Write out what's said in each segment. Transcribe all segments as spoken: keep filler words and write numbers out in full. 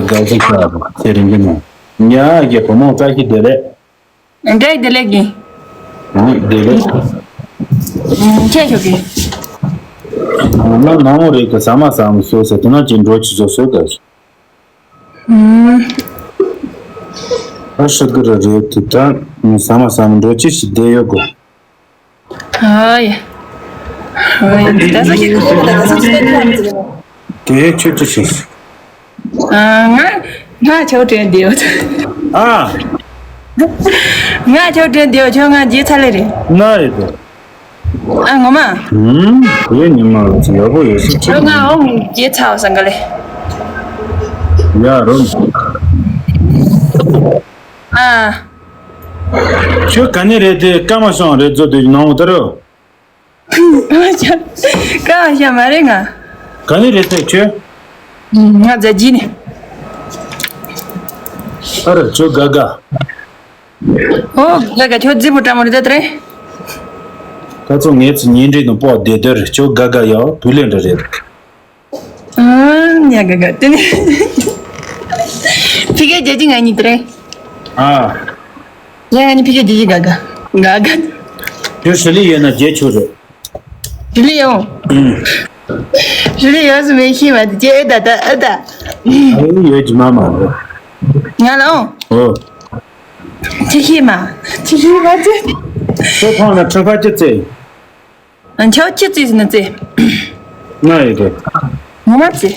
དགའ་ཚིག་ཤ་རུ་ཚེ་རིང་གི་ནང་། ཉ་རྒྱལ་བུ་མོ་བཀྲ་ཤིས་བདེ་ལེགས། འདྲ་བདེ་ལེགས་ཀྱི། ཨང་བདེ་ལེགས། ཁྱེད་ཤོག་གི། ང་ནང་མོ་རེད་གི། ཟ་མ་ཟ་མ་སོས་ཟེར་དེ་ན་ཅི་འགྲོ་ཅི་བཟོ་སོས་ག་ཨ་ཤི་གི་ར་རེད་དེ་ད་ཟ་མ་ཟ་མ་འགྲོ་ཅི་ཞིག་བསྡད་ཡོད་གོ། ཨ་ཡ། ཨ་ཡ། ད་ས་ཞིག་ད་ས་ཞིག་ད་ས་ཞིག་དེ་ཁྱོད་ཅི་ཞིག་ང་ང་ཆོ་དྲན་བསྡད་ཡོད། ཨ། ང་ཆོ་དྲན་བསྡད་ཡོད། ཁྱོད་ང་རྗེས་ཚ་ལེ་རེད། ན་རེད་དེ། ཨ་ངོ་མ། ཧུམ། དེ་ཉི་མ་ལ་ཅི་ཡག་པོ་ཡོད་ཤི་ཅི། ཁྱོད་ང་འོང་རྗེས་ཚ་བ་སང་ག་ལེ། ཡ་རོ། ཨ། ཁྱོད་ག་ནས་རེད་དེ། ཀ་མ་ཤང་རེད་ཚོ་དེ་ནང་མོ་ད་རོ། ཀ་ཤ་ཀ་ཤ་མ་རེད་ང་། ག་ནས་རེད་ཟེར་ཁྱོད། ང་རྫ་ཇི་ནས། ཨ་ར་ཁྱོད་དགའ་དགའ། ཨོ་དགའ་དགའ། ཁྱོད་རྫི་པོ་འདྲ་མོ་རེད་ད་དེ་རེད། ད་ཚོ་ངའི་ཚོ་ཉིན་རེ་ནང་པོ་བསྡད་དེར་ཁྱོད་དགའ་དགའ་ཡ་བུ་ལེན་འདྲ་རེད། ཨང་། ཡ་དགའ་དགའ་དེ་ནས་ཕི་ཀའི་རྒྱལ་ཅི་ང་གཉིས་དེ་རེད། ཨ། ཡ་ང་གཉིས་ཕི་ཀའི་རྒྱལ་ཅི་དགའ་དགའ་དགའ་དགའ། ཁྱོད་ཞི་ལི་ཡོད་ན་རྒྱལ་ཆོག་རེད། ཞི་ལི་ཡོང་། ཞི་ལི་ཡོང་སུ་མེད་ཤི་མ་དེ་ཅི་ཨེ་ད་ད་ཨེ་ད། ཨ་ཡོད་ཀྱི་མ་མ་རེད། ང་ལ་ཨོ། ཨོ། ཅི་ཤི་མ། ཅི་ཤི་མ་ཅི། ཁྱོད་ཁོང་ལ་ཁྲི་ཁ་ཅི་བཙལ། ཨ་ཁྱོད་ཅི་བཙལ་ཟིན་ན་བཙལ། ང་ཡི་རེད། ངོ་མ་བཙལ།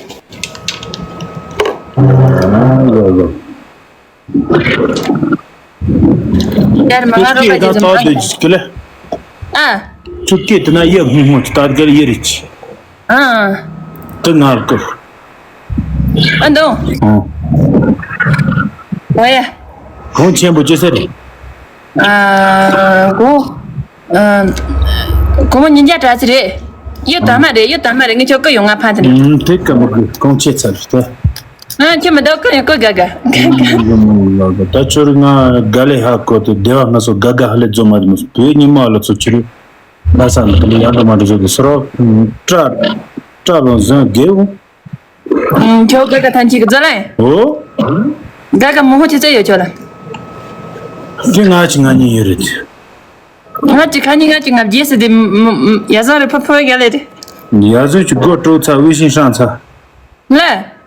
ཨ་ཡོ་ཡོ། ཡར་མ་ང་རོགས་པ་ཅི་ཙམ་ཨ། ཁྱོད་སྐད་དེ་ན་ཡེ་སྔོན་སྔོན་ད་གར་ཡེ་རེད་ཅི། ཨ། དེ་ང་རྐུབ། ཨ་འདུག་ཨོ། ཨོ་ཡ། གོང་ཆེན་པོ་ཅི་ཟེར་རེད། ཨ་གོ། ཨ། སྒོར་མོ་ཉིས་བརྒྱ་དྲག་ཅིག་རེད། གཡུ་དར་མ་རེད། གཡུ་དར་མ་རེད། ངས་ཁྱོད་བསྐུར་ཡོང་། ང་ཕན་ཚུན། ཨུམ། དེ་སྐམ་པོ་གི་གོང་ཆེ་ཚར་ཏེ། ཨ་ཁྱོད་མི་འདུག་བསྐུར་ཡོང་། བསྐུར་དགའ་དགའ། ད་ཁྱོད་རིག་ང་དགའ་ལས་ཧ་གོ་དུ་སྡེ་བ་ང་སོ་དགའ་དགའ་ཧ་ལས་རྫོ་མ་དུ་མ་སོ་བོད་ཉི་མ་ལ་ཚོ་ཁྱེར་ལ་ས་ལ་ཡང་འགྲོ་མ་འགྲོ་ཚོ་དུ་སོ་རོ་ཀྲ་ཀྲ་ལོ་ཟོན་དགེ་བོ། ཁྱོད་དགའ་དགའ་ཐང་ཅིག་གི་རྫོ་ལ། ཨོ། དགའ་དགའ་མོ་ཧོ་ཆེ་ཚད་ཡོད་ཁྱོད་ལ། དེ་ང་ཅི་ང་གཉིས་ཡོད་རེད། ང་ཅི་ཁ་ཉིན་ང་ཅི་ང་རྗེས་སུ་དེ་ཡ་བཟང་རེ་ཕོ་ཕོ་རྒྱ་ལས་རེད། ཡ་བཟང་གི་སྒོ་དཀྲུག་ཚ་དབུལ་ཞིང་ཧྲང་ཚ། ལ།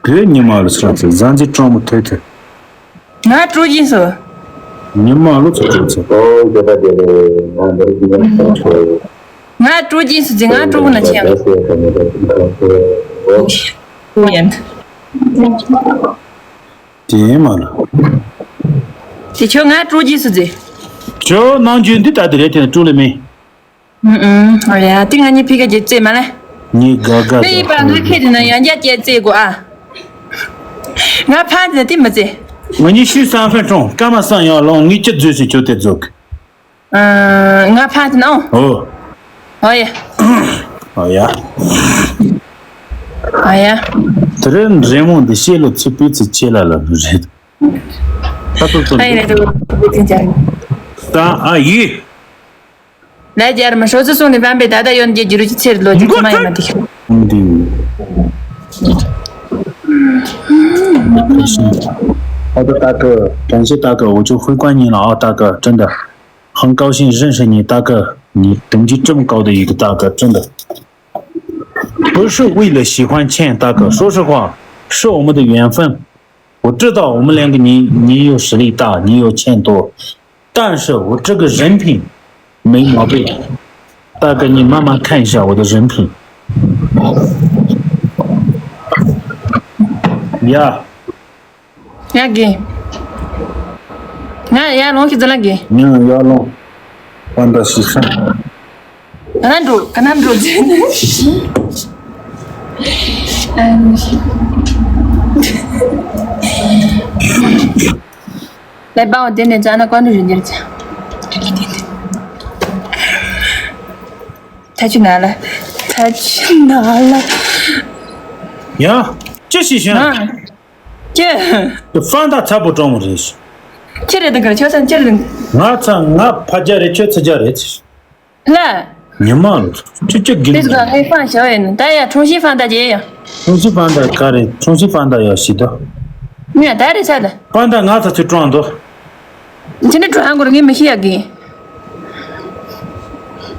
བོད་ཉི་མ་ལ་ཧྲང་ཚ་བཟང་ཚི་ཀྲོང་མོ་ཐོས་ཐོས། ང་དཀྲུག་ཡིན་སོ། ཉི་མ་ལོ་ཚ་དཀྲུག་ཚ། ཨོ་དགེ་བ་དགེ་བའི་ང་འདིར་ཉི་མ་ལ་ཧྲང་ཚ། ང་དཀྲུག་ཡིན་སོ་ཟེར། ང་དཀྲུག་ན་ཆེ་ཡང་། ཨོ་ཡིན། དེ་མ་ལ། དེ་ཁྱོད་ང་དཀྲུག་རྗེས་སུ་མཛད། ཁྱོད་ནང་རྒྱུན་འདི་ལྟ་དེ་རེད་དེ་དཀྲུག་ལེ་མིན། ཨུམ་ཨུམ། ཨ་ཡ་དེ་ང་གཉིས་ཕི་ག་རྗེས་རྩེ་མ་ལ། ངའི་དགའ་དགའ་དེ་ཡིན་པ་ང་ཁྱེད་དེ་ན་ཡང་རྒྱ་སྐྱེད་རྩེ་དགོ་ཨ། ང་ཕན་ཚུན་དེ་མི་རྩེ། ང་གཉིས་ཤུལ་སང་ཧྥན་ཀྲོང་སྐར་མ་སང་ཡང་ལོང་ངས་ཅི་བཟོས་ཟིན་ཁྱོད་དེ་རྫོགས། ང་ཕ་ནོ། ཨོ། ཨོ་ཡ། ཨོ་ཡ། ཨོ་ཡ། དེ་རིང་རི་མོ་འདི་ཤེས་ལོ་ཚིག་པའི་ཚིག་ཆེ་ལ་ལ་རེད། ད་ཐུག་ཐུག་ཨ་ཡ་རེད་འདུག་ད་ཨ་ཡི། ལ་རྒྱལ་མ་ཧྲོ་ཚུ་སོང་ནས་བམ་པའི་ད་ལྟ་ཡོད་ཀྱི་རྒྱུ་རུ་ཅི་ཚེར་ལོ་རྒྱུ་ཚོ་མ་ཡ་མ་དེ་ཤོ། འདི། ཨ་ད་ད་ག་གང་ཤེས་ད་ག་འུ་ཅོ་ཧུའི་ཀ་ཉིན་ལ་ཨ་ད་ག་ཁྲིན་ད། 很高兴认识你，大哥。你等级这么高的一个大哥，真的。不是为了喜欢欠大哥，说实话，是我们的缘分。我知道我们两个你，你有实力大，你有钱多，但是我这个人品没毛病。大哥，你慢慢看一下我的人品。呀。 ཡ་གི། ང་ཡར་ལོངས་ཤིག་ཙི་ལ་གི། ཡང་ཡར་ལོངས། པ་འདྲ་ཞིག་སོང་། ག་ན་འགྲོ་ག་ན་འགྲོ་ཟེར་ནས། ལས་པའོ་དེ་ནས་ཙ་ན་ཀོན་རུ་རིན་འགྱུར་ཙ། ཐ་ཆུ་ན་ལ། ཐ་ཆུ་ན་ལ། ཡ། ཅི་ཞིག་བྱུང་། ཨ། ཅི། དེ་ཧྥང་ཏ་ཚ་པོ་གྲོང་མོ་རེད། ཅི་རེད་འདུག་ག་ཆོ་ཚང་ཅི་རེད། ང་ཚ་ང་ཕ་རྒྱ་རེད་ཁྱོད་ཚ་རྒྱ་རེད། ལ། ཉི་མ་ལ་ཅི་ཅི་གིན། དེ་ཟ་ཧེ་ཧྥང་ཞའོ་ཡིན་ད་ཡ་ཁྲུང་ཞི་ཧྥང་ཏ་རྗེ་ཡ། ཁྲུང་ཞི་ཧྥང་ཏ་ག་རེད་ཁྲུང་ཞི་ཧྥང་ཏ་ཡ་ཞི་ད། ངས་ད་རེད་ས་ད། པ་ད་ང་ཚ་ཚུར་དྲང་འདུག་ཁྱེད་འདྲ་དྲང་དགོས་རེད། ངས་མི་ཤེས་ཡ་གི།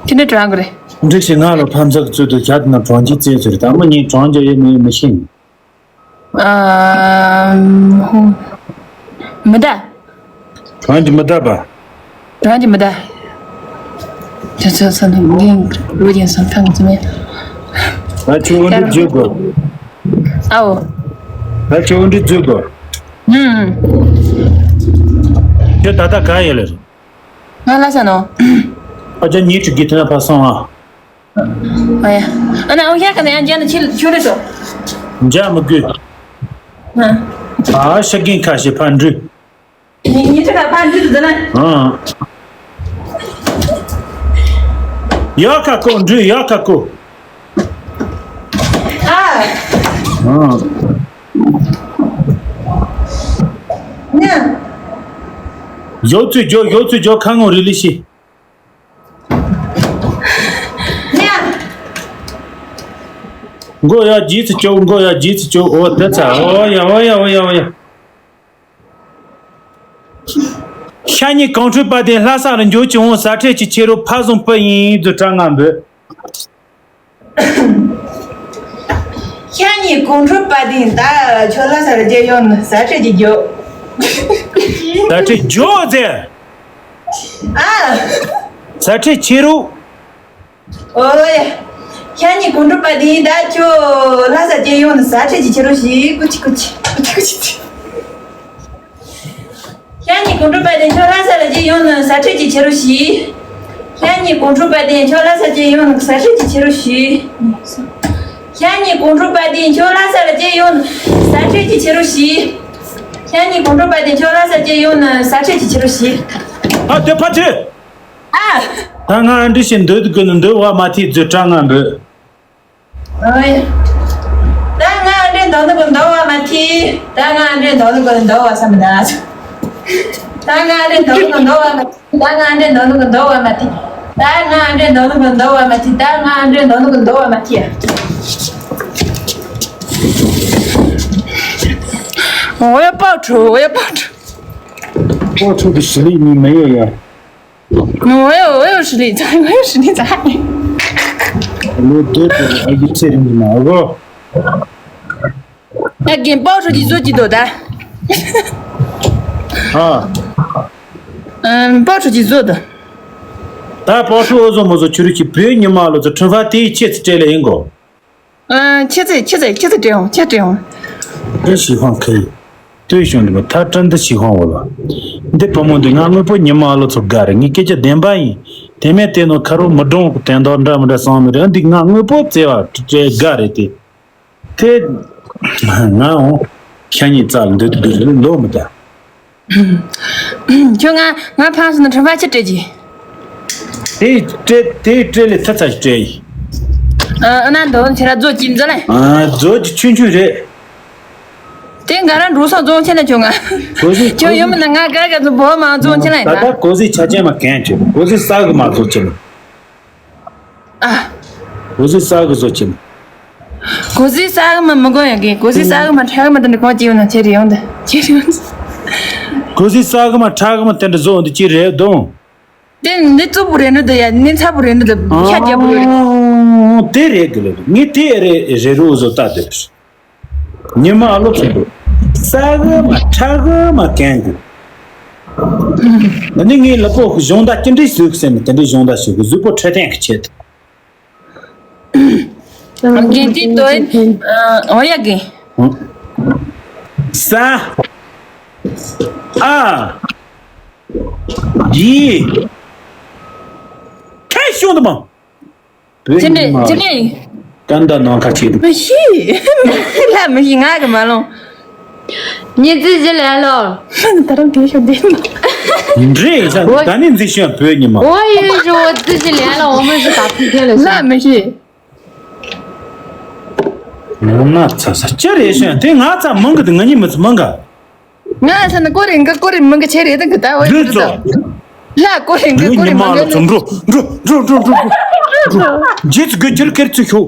ཁྱེད་འདྲ་དྲང་དགོས་རེད། འགྲིག་ཞིག་ང་ལ་ཕམ་ཚག་ཚུལ་དུ་བྱ་དུ་ན་གྲོང་ཁྱེར་བཙན་ཟེར་དང་མོ་གཉིས་གྲོང་ཁྱེར་ཡོད་མི་ཡོད་མི་ཤེས། ཨ། ཧུ། མི་ད། གྲོང་ཁྱེར་མི་ད་པ། གྲོང་ཁྱེར་མི་ད། ཅི་ཚོད་ཚོད་འདི་འགན་རུ་རྒྱན་སོང་ཐང་ཙི་མེད། ད་ཁྱོད་འདི་བརྗོད་དགོས། ཨའོ། ད་ཁྱོད་འདི་བརྗོད་དགོས། ཨུམ། ཁྱོད་ད་ལྟ་ག་ཡིན་ལེ། ང་ལ་ས་ནོ། ཨ་ཅག་ཉིད་ཀྱི་དེ་ན་ཕ་སོང་ཨ། ཨ་ཡ། ཨ་ན་ཨོ་ཡ་ག་ན་ཡང་འཇལ་ན་ཁྱེད་ཁྱོད་རེད་སོ། འཇལ་མི་དགོས། ཨ། ཨ་ཤ་གིན་ཁ་ཤས་ཕར་འགྲུལ། ཉི་ཉི་ཁ་ཕར་འགྲུལ་དུ་ན། ཨ། ཡ་ཁ་ཀོ་འགྲུལ་ཡ་ཁ་ཀོ། ཨ། ཨ། ཉ། ཡོད་ཚུལ་འཇོག་ཡོད་ཚུལ་འཇོག་ཁ་ངོ་རི་ལི་ཤི། མགོ་ཡ་རྗེས་སུ་བཅོ། མགོ་ཡ་རྗེས་སུ་བཅོ། འོ་དེ་ཚ། འོ་ཡ་འོ་ཡ་འོ་ཡ་འོ་ཡ། ཤ་ཉེ་གོང་ཁྲོས་པ་དེ་ལྷ་ས་རུ་འགྱོ་ཅི་འོང་ཟ་ཁྲེལ་གྱི་ཆེ་རུ་ཕ་བཟུང་པ་ཡིན་དུ་དྲང་ང་འབོད། ཤ་ཉེ་གོང་ཁྲོས་པ་དེ་ད་ཁྱོད་ལྷ་ས་རུ་རྒྱལ་ཡོང་ཟ་ཁྲེལ་གྱི་རྒྱོ། ཟ་ཁྲེལ་རྒྱོ་ཟེར། ཨ། ཟ་ཁྲེལ་ཆེ་རུ། ཨོ་ཡ། ཤ་ཉེ་གོང་ཁྲོས་པ་དེ་ད་ཁྱོད་ལྷ་ས་རྒྱལ་ཡོང་ནི་ཟ་ཁྲེལ་གྱི་ཆེ་རུ་ཞིག་ཀུ་ཅི་ཀུ་ཅི་ཀུ་ཅི་ཀུ་ཅི། ཤ་ཉེ་གོང་ཁྲོས་པ་དེ་ཁྱོད་ལྷ་ས་ལ་རྒྱལ་ཡོང་ནི་ཟ་ཁྲེལ་གྱི་ཆེ་རུ་ཞིག་ཤ་ཉེ་གོང་ཁྲོས་པ་དེ་ཁྱོད་ལྷ་ས་རྒྱལ་ཡོང་ནི་ཟ་ཁྲེལ་གྱི་ཆེ་རུ་ཞིག་ཤ་ཉེ་གོང་ཁྲོས་པ་དེ་ཁྱོད་ལྷ་ས་ལ་རྒྱལ་ཡོང་ནི་ཟ་ཁྲེལ་གྱི་ཆེ་རུ་ཞིག་ཤ་ཉེ་གོང་ཁྲོས་པ་དེ་ཁྱོད་ལྷ་ས་རྒྱལ་ཡོང་ནི་ཟ་ཁྲེལ་གྱི་ཆེ་རུ་ཞིག་ཨ་དེ་ཕ་ཚེ། ཨ། ད་ང་འདྲི་ཞིག་འདོད་དགོས་ནི་འདོད་བ་མ་ཐེ་རྫུ་དྲང་ང་འདོད། ཨོ་ཡ། ད་ང་འདྲི་འདོད་ནི་གོ་འདོད་བ་མ་ཐེ། ད་ང་འདྲི་འདོད་ནི་གོ་འདོད་བ་བསམ་མི་ད། ད་ང་འདྲི་འདོད་ནི་གོ་འདོད་བ་མ་ཐེ། ད་ང་འདྲི་འདོད་ནི་གོ་འདོད་བ་མ་ཐེ། ད་ང་འདྲི་འདོད་ནི་གོ་འདོད་བ་མ་ཐེ། ད་ང་འདྲི་འདོད་ནི་གོ་འདོད་བ་མ་ཐེ། ཨོ་ཡ་པའོ་ཁྲུ། ཨོ་ཡ་པའོ་ཁྲུ། པའོ་ཁྲུ་གི་ཞི་ལི་གཉིས་མ་ཡོད་ཡ། 我有，我有实力在，我有实力在。 ལོ་དེ་དེ་ཨ་ཡི་ཚེ་རིང་གི་མ་གོ། ད་རྒན་པའོ་ཁྲུ་གྱིས་བཟོ་གྱི་འདུག་ད། ཨ། ཨམ། པའོ་ཁྲུ་གྱིས་བཟོ་ད། ད་པའོ་ཁྲུ་འོ་བཟོ་མོ་བཟོ་ཁྱོད་རིགས་ཀྱི་བོད་ཉི་མ་ལོ་ཚོ་ཁྲུན་ཧྥ་དེའི་ཆེད་དུ་སྤྲད་ལེ་ཡིན་གོ། ཨ། ཁྱེད་ཚོས་ཁྱེད་ཚོས་ཁྱེད་ཚོས་སྤྲད་འོང་། ཁྱེད་སྤྲད་འོང་། ཏེ་ཞི་ཧང་ཁེ་ཡི། ཏེ་ཞུང་འདི་མ་ཐ་ཏྲན་ཏེ་ཞི་ཧང་འོ་ལ། འདི་བུ་མོ་འདི་ང་དངོས་པོ་ཉི་མ་ཨ་ལོ་ཚོ་དགའ་རེད། ངའི་སྐད་ཆ་བདེན་པ་ཡིན། དེ་མེད་དེ་ནོ་ཁ་རོ་མི་འགྲོང་གི་དན་རྟགས་འདྲ་མི་འདྲ་སང་མི་རེད། འདི་ང་དངོས་པོ་བརྩེ་བ་དྲ་དྲ་དགའ་རེད་དེ། དེ་ང་འོང་ཤ་ཉེ་རྩ་ལ་འདོད་དུ་འདོད་རེད་ལོ་མི་ད། ཁྱོད་ང་ང་ཕངས་སོང་ན་ཁྲམ་པ་ཆི་སྤྲད་ཀྱི། དེ་སྤྲད་དེ་སྤྲད་ལས་ཐ་ཚ་ཞིག་སྤྲད་ཡིན། ཨ་ཨ་ན་འདོན་ཁྱེད་ར་རྫོ་ཀྱིན་ཛ་ལེ། ཨ་རྫོ་ཀྱི་ཆུན་ཆུན་རེད། དེ་འགའ་ར་འགྲོ་སོང་རྫོང་ཆེ་ན་ཁྱོད་ང་། གོ་ཟི་ཁྱོད་ཡོད་མིན་ན་ང་ག་ག་ཚོ་བོ་མ་རྫོང་ཆེ་ན་ད་ཡིན་ད། ད་གོ་ཟི་ཆ་ཅན་མ་གན་ཁྱོད་གོ་ཟི་ས་གི་མ་རྫོ་ཆེ་ན། ཨ། གོ་ཟི་ས་གི་རྫོ་ཆེ་ན། གོ་ཟི་ས་གི་མ་མི་གོ་ཡང་གི་གོ་ཟི་ས་གི་མ་ཁྲ་གི་མ་དེ་འདྲ་གོ་ཅི་ཡོང་ན་ཁྱེད་རེ་ཡོང་ད་ཁྱེད་རེ་ཡོང་། གོ་ཟི་ས་གི་མ་ཁྲ་གི་མ་དེ་འདྲ་བཟོ་འདི་ཅི་རེད་དོ། དེ་ནི་རྩུབ་པོ་རེད་འདུག་ཡ་ནི་ཚ་པོ་རེད་འདུག་ཤ་རྒྱག་པོ་རེད། ཨོ། དེ་རེད་གི་ལེ། ངས་དེ་རེད་རེད་རུ་བཟོ་ལྟ་དེ་རེད། ཉི་མ་ཨ་ལོ་ཚོ་འདུག་ས་གི་མ་ཁྲ་གི་མ་གན་གི། ཨ་ནི་ངའི་ལག་པོ་གཞུང་བརྡ་ཅི་འདྲའི་བཟོས་གི་ཟེར་ནས་དེ་འདྲའི་གཞུང་བརྡ་བཟོས་གི་གཟུགས་པོ་འཕྲོད་བསྟེན་གི་ཆེད་དུ། རྒན་དེ་དོན་འོ་ཡ་རྒན། ས། ཨ། ཡི། ཁ་ཤོང་དུ་མ། བོད་ཅི་འདྲ་ཉི་མ་ཅི་འདྲ་ཡིན། ཀན་ད་ནང་ཁ་ཆེ་འདུག་མི་ཤེས། ལ་མི་ཤེས་ང་གི་མ་ལོང་། 你自己来了。 ད་རུང་དེ་ཤོད་དེ། འདྲེ་ཡིན་ས་ད་ནི་འཛི་ཤོད་བོད་ཉི་མ། 我也是我自己来了，我们是打喷嚏了。 ལ་མི་ཤེས། ངོ་མ་ཚ་ས་ཅི་རེད་ཤོད་དེ་ང་ཚ་མང་གི་དེ་ང་གཉིས་མི་ཚ་མང་ག་ང་ས་ན་ཀོ་རེ་འགའ་ཀོ་རེ་མང་ག་ཆེ་རེད་དང་གི་ད་བ་ལུས་ཡོད་ཙོ། ད། ལ་ཀོ་རེ་འགའ་ཀོ་རེ་མང་ག་ལ་ཙོ་འགྲོ་འགྲོ་འགྲོ་འགྲོ་འགྲོ་འགྲོ། རྗེས་སུ་དགོས་ཁྱེར་ཁྱེར་ཚུ་ཤོག་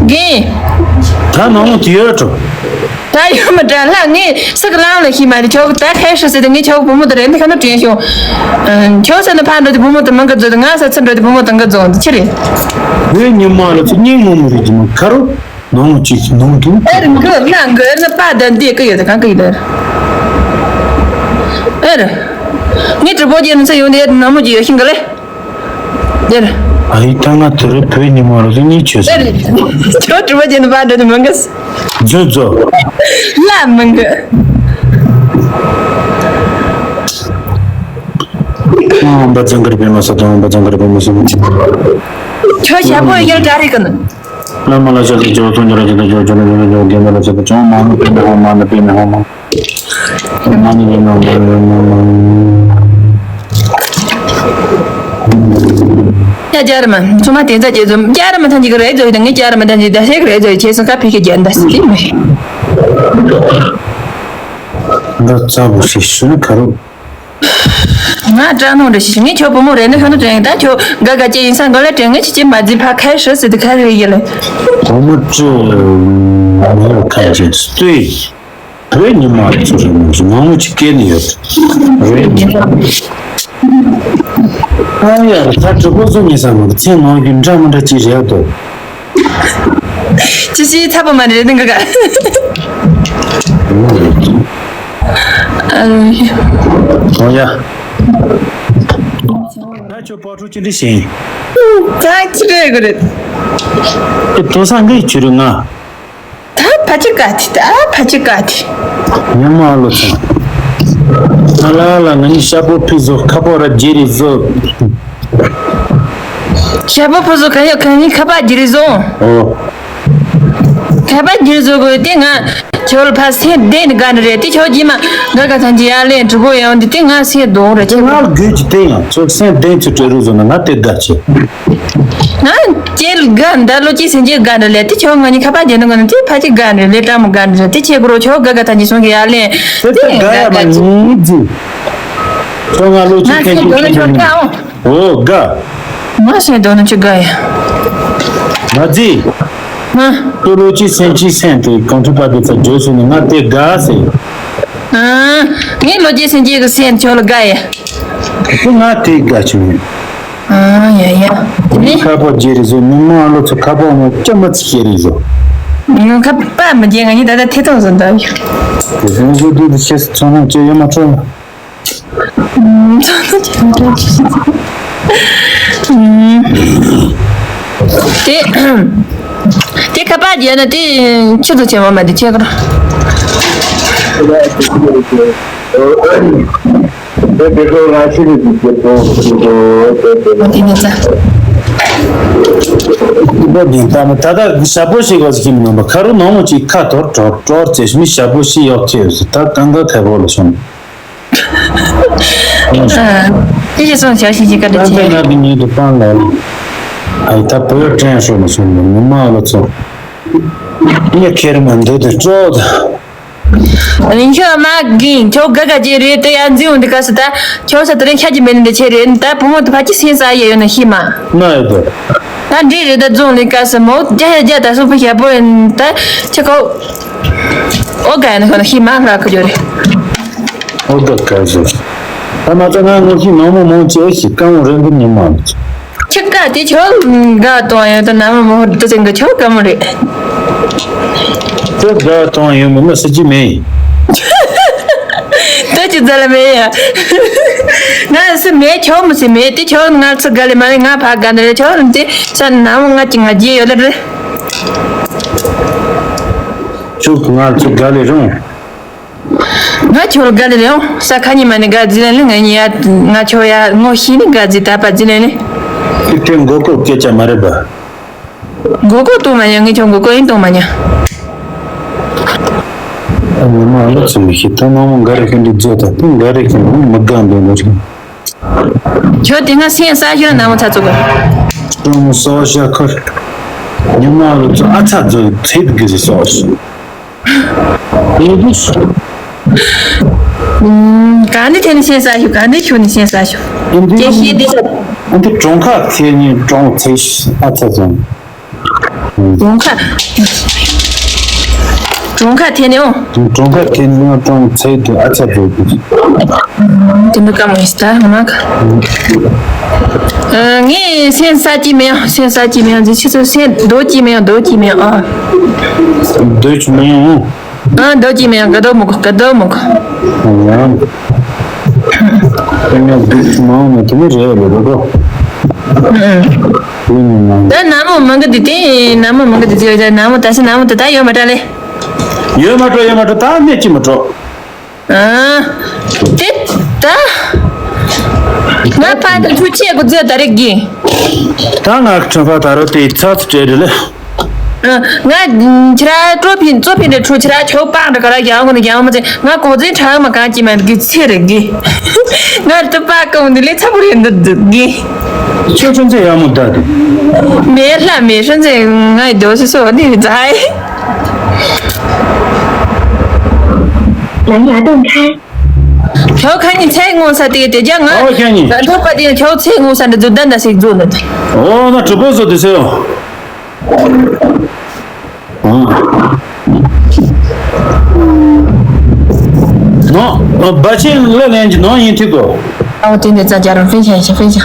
རྒན། ད་ནང་མོ་དེ་ཡོད་འགྲོ། ད་ཡོད་མ་འདྲ་ལ། ངས་སུ་གི་ལམ་ལ་ཤི་མ་རེད། ཁྱོད་ད་ཁ་ཧྲི་ཟེར་ཏེ། ངས་ཁྱོད་བུ་མོ་དེ་རེད་འདི་ཁ་ནོ་དྲན་བྱུང་། ཁྱོད་ཟེར་ན་ཕར་འགྲོ་དེ་བུ་མོ་དེ་མང་ག་རྫོགས། ང་ས་ཚུར་འགྲོ་དེ་བུ་མོ་དེ་འགའ་རྫོགས། འདི་ཆི་རེད། བོད་ཉི་མ་ལ་ཚོ་སྙིང་ངོ་མ་རེད། དེ་མ་ཁ་རོ་ནང་མོ་ཅིག་ནང་དུ། ཨེ་རེད། འགོ་ན་འགོ་ན་པ་ད་འདི་ཀི་ཡོད་ད་གང་ཀི་ཡོད་ད། ཨེ་རེད། ངས་གྲི་པོ་ཅན་ཚོ་ཡོང་དེ་ནང་མོ་ཅིག་ཡོད་ཤིང་ག་ལེ། དེར། ཨ་ཡི་ད་ང་དེ་རུ་བོད་ཉི་མ་རུ་གཉིས་བྱོས་སོང་། དེར། ཁྱོད་གྲུ་པ་ཅན་པ་འདྲ་དུ་མང་གི། མཛོད་མཛོད། ལ་མང་གི། ཨང་བ་ཙང་གར་པེ་མ་ས་དང་བ་ཙང་གར་པེ་མ་ས་མ་ཅི། ཁྱོད་ཞྭ་མོ་ཡར་ག་རེ་གི་ནི། བླ་མ་ལ་ཕྱག་འཚལ་ལོ། ཚོགས་མཆོད་རབ་ཆེན་དང་ཆོས་སྐྱོང་ལ་ཕྱག་འཚལ་ལོ། དགེ་འདུན་ལ་ཕྱག་འཚལ་ལོ། ཅང་མ་ནི་པེ་མི་ཧོ་མ་ནི་པེ་མི་ཧོ་མ། ཡ་རྒྱ་ར་མ་ཚང་མ་དེ་ཚ་རྒྱས་ཚོ་རྒྱ་ར་མ་ཐམས་ཅད་ཀྱི་རེད་ཚོ་ཡོད་ངས་རྒྱ་ར་མ་ཐམས་ཅད་ཀྱི་རེད་ཚོ་ཡོད་ངས་རྒྱ་ར་མ་ཐམས་ཅད་ཀྱི་རེད་ཚོ་ཡོད་ཁ་ཕེ་ཁེ་རྒྱ་འདའ་སི་ཅི་མེད། འདྲ་ཙམ་ཞིག་ཞུ་ན་ཁ་རུ། ང་སྐྲག་སྣང་འདྲ་ཞིག་ངས་ཁྱོད་བུ་མོ་རེད་ན་ཤོ་ན་དྲན་ད་ཁྱོད་དགའ་དགའ་ཅན་ཡིན་ས་འགོ་ལ་དྲན་ངས་ཁྱི་ཅི་མ་རྫི་ཕ་ཁ་ཧྲི་ཟི་དི་ཁ་རི་ཡི་ལེ། བུ་མོ་ཅི་མ་ཁ་ཅན་སྟོད། བོད་ཉི་མ་ཚོ་རེད་མོ་ཞིག་མང་མོ་ཅིག་སྐད་ནི་ཡོད། རེད། ཨ་ཡ་ད་གྲི་གུ་ཚོ་ཉེ་ས་མ་གི་ཚེ་ནང་གི་འདྲ་མི་འདྲ་ཅིག་རེད་དོ། ཅི་ཞིག་ཚ་པོ་མ་རེད་ནི་ག་ག་ཨོ་ཡ། ད་ཁྱོད་པགས་ཕྲུག་ཅི་འདྲ་བྱེད་ཡིན། ད་ཅི་རེད་གི་རེད། ཨེ་དེང་སང་འགའི་ཆུ་རུ་ང་། ད་ཕ་ཅི་ག་ཐི་ད་ཕ་ཅི་ག་ཐི། ཉི་མ་ལོ་ཚོ། ང་ལ་ལ་ང་ནི་ཤ་པོ་ཕི་བཟོ་ཁ་པོ་ར་རྗེ་རི་བཟོ། ཤ་པོ་ཕི་བཟོ་ག་ཡོད་ག་ནི་ཁ་པ་རྗེ་རི་བཟོ། ཨོ། ཁ་པ་རྗེ་རི་བཟོ་དགོས་དེ་ང་ཁྱོད་ལ་ཕ་སེ་བདེ་ནི་ག་ནི་རེད་དེ་ཁྱོད་རྗེས་མ་ང་ག་ཐང་གི་ཡར་ལེན་གྲུ་པོ་ཡོང་དེ་དེ་ང་སེ་གདོང་ར་ཁྱེད་ང་ལ་དགོས་ཀྱི་དེ་ཡང་ཁྱོད་སེ་བདེ་ཚུ་གྲོས་རུ་བཟོ་ན་ང་དེ་དགའ་ཆེ། ང་ཁྱེད་དགའ་འདའ་ལོ་ཅི་སེང་ཅི་དགའ་འདྲ་ལས་དེ་ཁྱོད་ང་གཉིས་ཁ་པར་རྒྱག་ནི་ག་ནི་དེ་ཕ་ཅི་དགའ་འདྲ་ལས་ཀྲང་མོ་དགའ་འདྲ་དེ་ཁྱེད་གུ་རོ་ཁྱོད་དགའ་དགའ་ཐང་ཅི་སོང་གི་ཡར་ལེན། དེ་དེ་དགའ་ཡ་མ་ཉིད་ཅི། ཁྱོད་ང་ལོ་ཅི་ང་ཁྱེད་ཁྱེད་དགའ་ཁྱོད་ཁྱོད་དགའ་འོ། འོ་དགའ། ང་སེང་དོ་ནི་ཅི་དགའ་ཡ། ང་ཅི། ང་། ཁྱོད་ལོ་ཅི་སེང་ཅི་སེང་དེ་གོང་ཁྲི་པ་དེ་ཚ་བརྗོད་སོང་ནི་ང་དེ་དགའ་ཟེར། ཨ། ངས་ལོ་ཅི་སེང་ཅི་གི་སེང་ཁྱོད་ལ་དགའ་ཡ། ཁྱོད་ང་དེ་དགའ་ཆི་མེད། ཨ་ཡ་ཡ། དེ་ནི། ཁ་པར་རྗེས་རེད་ཟོ་མི་མང་ལོ་ཚོ་ཁ་པར་མོ་སྐྱ་མ་ཚི་ཤེས་རེད་ཟོ། ང་ཁ་པར་མི་རྒྱག་ང་གཉིས་ད་ལྟ་ཐེ་ཐོག་བཟོ་འདྲ་ཡོད། དེ་ཚོ་ང་ཚོ་དུས་དུས་ཤེས་ཚང་མ་བཅོས་ཡོད་མ་ཚོ། ཚང་མ་བཅོས་ཡོད་མ་ཚོ། དེ་དེ་ཁ་པར་རྒྱག་ན་དེ་ཆུ་ཚོད་ཆེན་མོ་མ་དེ་ཆེ་གར། དེ་དེ་ཚོ་ང་ཤི་རེད་ཟེར་གྱི་འདུག་ཟེར་གྱི་འདུག་ཟེར་གྱི་འདུག་དེ་ནི་ཚ། ད་ད་ཞྭ་པོ་ཞིག་གོ་ཟིག་གི་མི་ནང་པ་ཁ་རུ་ནང་མོ་ཅིག་ཁ་དོར་དོར་དོར་ཅེས་མི་ཞྭ་པོ་ཞིག་ཡོག་ཁེ་ཟིག་ད་གང་ག་ཁ་བོ་ལ་སོང་། ཨ། ཅི་ཞིག་སོང་ཞག་ཞིག་ཅིག་ག་འདྲ་ད་ད་བྱས། ང་གི་ཉིད་དུ་སྤང་ལ། ཨ་ད་བོད་དྲན་སོང་ལ་སོང་མི་མ་ལ་ཚོ། ངས་ཁེར་མ་འདོད་དུ་སྤྲོ་ད། ཨ་ནི་ཁྱོད་མ་གིན་ཁྱོད་དགའ་དགའ་ཅིག་རེད་དེ་ཡར་འཛིན་འོང་དུས་སྐབས་སུ་ད་ཁྱོད་ས་དེ་རིང་ཤ་གི་མེད་ནི་འདི་ཆེ་རེད་ད་བུ་མོ་དུ་ཕ་གི་སེམས་ས་ཡ་ཡོད་ན་ཤི་མ། ན་ཡོད་དོ། ད་འདྲི་རེད་ད་རྫོང་ལི་སྐབས་སུ་མོ་རྒྱ་ཡ་རྒྱ་ད་སུ་ཕ་ཞབས་པོ་ཡིན་ད་ཁྱེད་ཁོ། ཨོ་དགའ་ཡ་ན་ཁོ་ན་ཤི་མ་ལ་ཁོ་ཡོད་རེད། ཨོ་དགའ་དགའ་ཟེར། ད་མ་ཚ་ང་ངོ་ཤི་ནང་མོ་མོ་ཅེ་ཤི་ཀ་མོ་རེད་འདི་ཉི་མ། ཁྱི་ཀ་དེ་ཁྱོད་དགའ་གཏོང་ཡོད་དོ་ན་མ་མོ་ཧོར་དུ་ཅན་གི་ཁྱོད་དགའ་མོ་རེད། ཁྱོད་དགའ་གཏོང་ཡོད་མི་མི་སྲིད་ཀྱི་མེད། ད་ཅི་ཛ་ལ་མེད་ཡ། ང་སི་མེད་ཁྱོད་མི་སི་མེད་དེ་ཁྱོད་ང་ཚོ་དགའ་ལེ་མ་རེད་ང་ཕ་དགའ་ནི་རེད་ཁྱོད་དེ་ས་ན་མོ་ང་ཅི་ང་རྗེས་ཡོད་ལེ་རེད། ཁྱོད་ང་ཚོ་དགའ་ལེ་རུང་། ང་ཁྱོད་དགའ་ལེ་རེད་ས་ཁ་ཉི་མ་ནི་དགའ་རྫི་ལེ་ལེ་ང་ཉི་ཡ་ང་ཁྱོད་ཡ་ངོ་ཤེས་ནི་དགའ་རྫི་ད་པ་རྫི་ལེ་ལེ། ཁྱོད་དེ་མགོ་སྐོར་སྐད་ཆ་མ་རེད་པ། མགོ་སྐོར་གཏོང་མ་ཉན་ངས་ཁྱོད་མགོ་སྐོར་ཡིན་གཏོང་མ་ཉན། ཨ་ཉི་མ་ཨ་ལོ་ཚོ་མི་ཤེས་ད་ནང་མོ་འགའ་རེ་ཤི་འདི་རྫོགས་ད་དེ་འགའ་རེ་ཤི་མི་དགའ་འདོད་ནི་རེད། ཁྱོད་དེ་སྔ་སེམས་ས་ཤོར་ན་མོ་ཚ་ཚུགས་ག་ཀྲུང་སོ་ཤ་ཁར། ཉི་མ་ལོ་ཚོ་ཨ་ཚ་ཚོ་ཚེ་དགེ་ཟེར་སོ་ཤ། ཨིན་ཇི། ག་ནི་དེ་ནི་སེམས་ས་ཤོར་ག་ནི་ཁྱོད་ནི་སེམས་ས་ཤོར། ཨིན་ཇི། ཀྱེ་ཤེས་དེ་ཤ། ཨ་འདི་གྲོང་ཁ་ཚེ་ཉིན་གྲོང་ཚེ་ཨ་ཚ་ཚོ། གྲོང་ཁ། གྲོང་ཁ་ཐེ་ནེ་འོ། གྲོང་ཁ་ཐེ་ནེ་འོ་གྲོང་ཚེ་དུ་ཨ་ཚ་དུ། དེ་འདྲ་ཀ་མ་ཡིན་ད་ང་ཁ། ངས་སེམས་ས་ཀྱི་མེད་ཡང་སེམས་ས་ཀྱི་མེད་ཡང་འཛི་ཆི་ཚོ་སེམས་རྡོ་ཀྱི་མེད་ཡང་རྡོ་ཀྱི་མེད་ཡང་ཨ། རྡོ་ཀྱི་མེད་ཡང་འོ། ཨ་རྡོ་ཀྱི་མེད་ཡང་ག་རྡོ་མོ་ག་རྡོ་མོ་ག། ཡང་། དེ་ནས་རྡོ་ཀྱི་མེད་ཡང་དེ་ནི་རེད་རེད་རེད་རོ། ད་ན་མོ་མང་གི་དེ་དེ་ན་མོ་མང་གི་དེ་དེ་ཡོད་ན་མོ་ད་སི་ན་མོ་ད་ད་ཡོད་མ་དྲ་ལེ། ཡོད་མ་འགྲོ་ཡོད་མ་འགྲོ་ད་གནས་ཅི་མ་འགྲོ། ཨ། དེ་ད། ང་ཕ་དང་ཐུག་ཆེ་གི་རྫི་ད་རེ་གི། ད་ང་ཁྲང་ཕ་ད་རོ་དེ་ཚ་ཚ་བྲེལ་རེ་ལེ། ང་ཁྱེད་ར་ཀྲོ་ཕིན་ཙོ་ཕིན་དེ་ཁྲུ་ཁྱེད་ར་ཆོ་པང་དེ་ག་ར་ཡང་གོ་ནི་ཡང་མ་ཚེ་ང་གོ་ཚེ་ཁྲག་མ་གང་ཅི་མ་གི་ཚེ་རེ་གི། ང་ར་ཏུ་པ་གོ་ནི་ལེ་ཚ་པོ་རེ་འདི་འདི་གི། ཁྱོད་ཁྲུན་ཚེ་ཡང་མོ་ད་དེ། མེ་ལྷ་མེ་ཧྲན་ཚེ་ང་ཡི་དོ་སི་སོ་ནི་ཛའི། 蓝牙断开。 ཁྱོད་ཁ་ཉིན་ཚེ་ངོ་ས་དེ་དེ་རྒྱ་ང་། ཨོ་ཁྱོད་ཉིན། ང་ཐོག་པ་དེ་ཁྱོད་ཚེ་ངོ་ས་འདི་རྫུ་ལྡན་ད་ཞིག་རྫུ་ནི། ཨོ་ན་གྲུ་པོ་བཟོ་དེ་ཟེར་ཡོང་། ནོ། བ་ཆེན་ལ་ལན་གྱི་ནོ་ཡིན་ཐིག་གོ། ཨོ་དེ་འདི་ཙ་རྒྱ་རང་ཧྥེན་ཤ་ཤ་ཧྥེན་ཤ།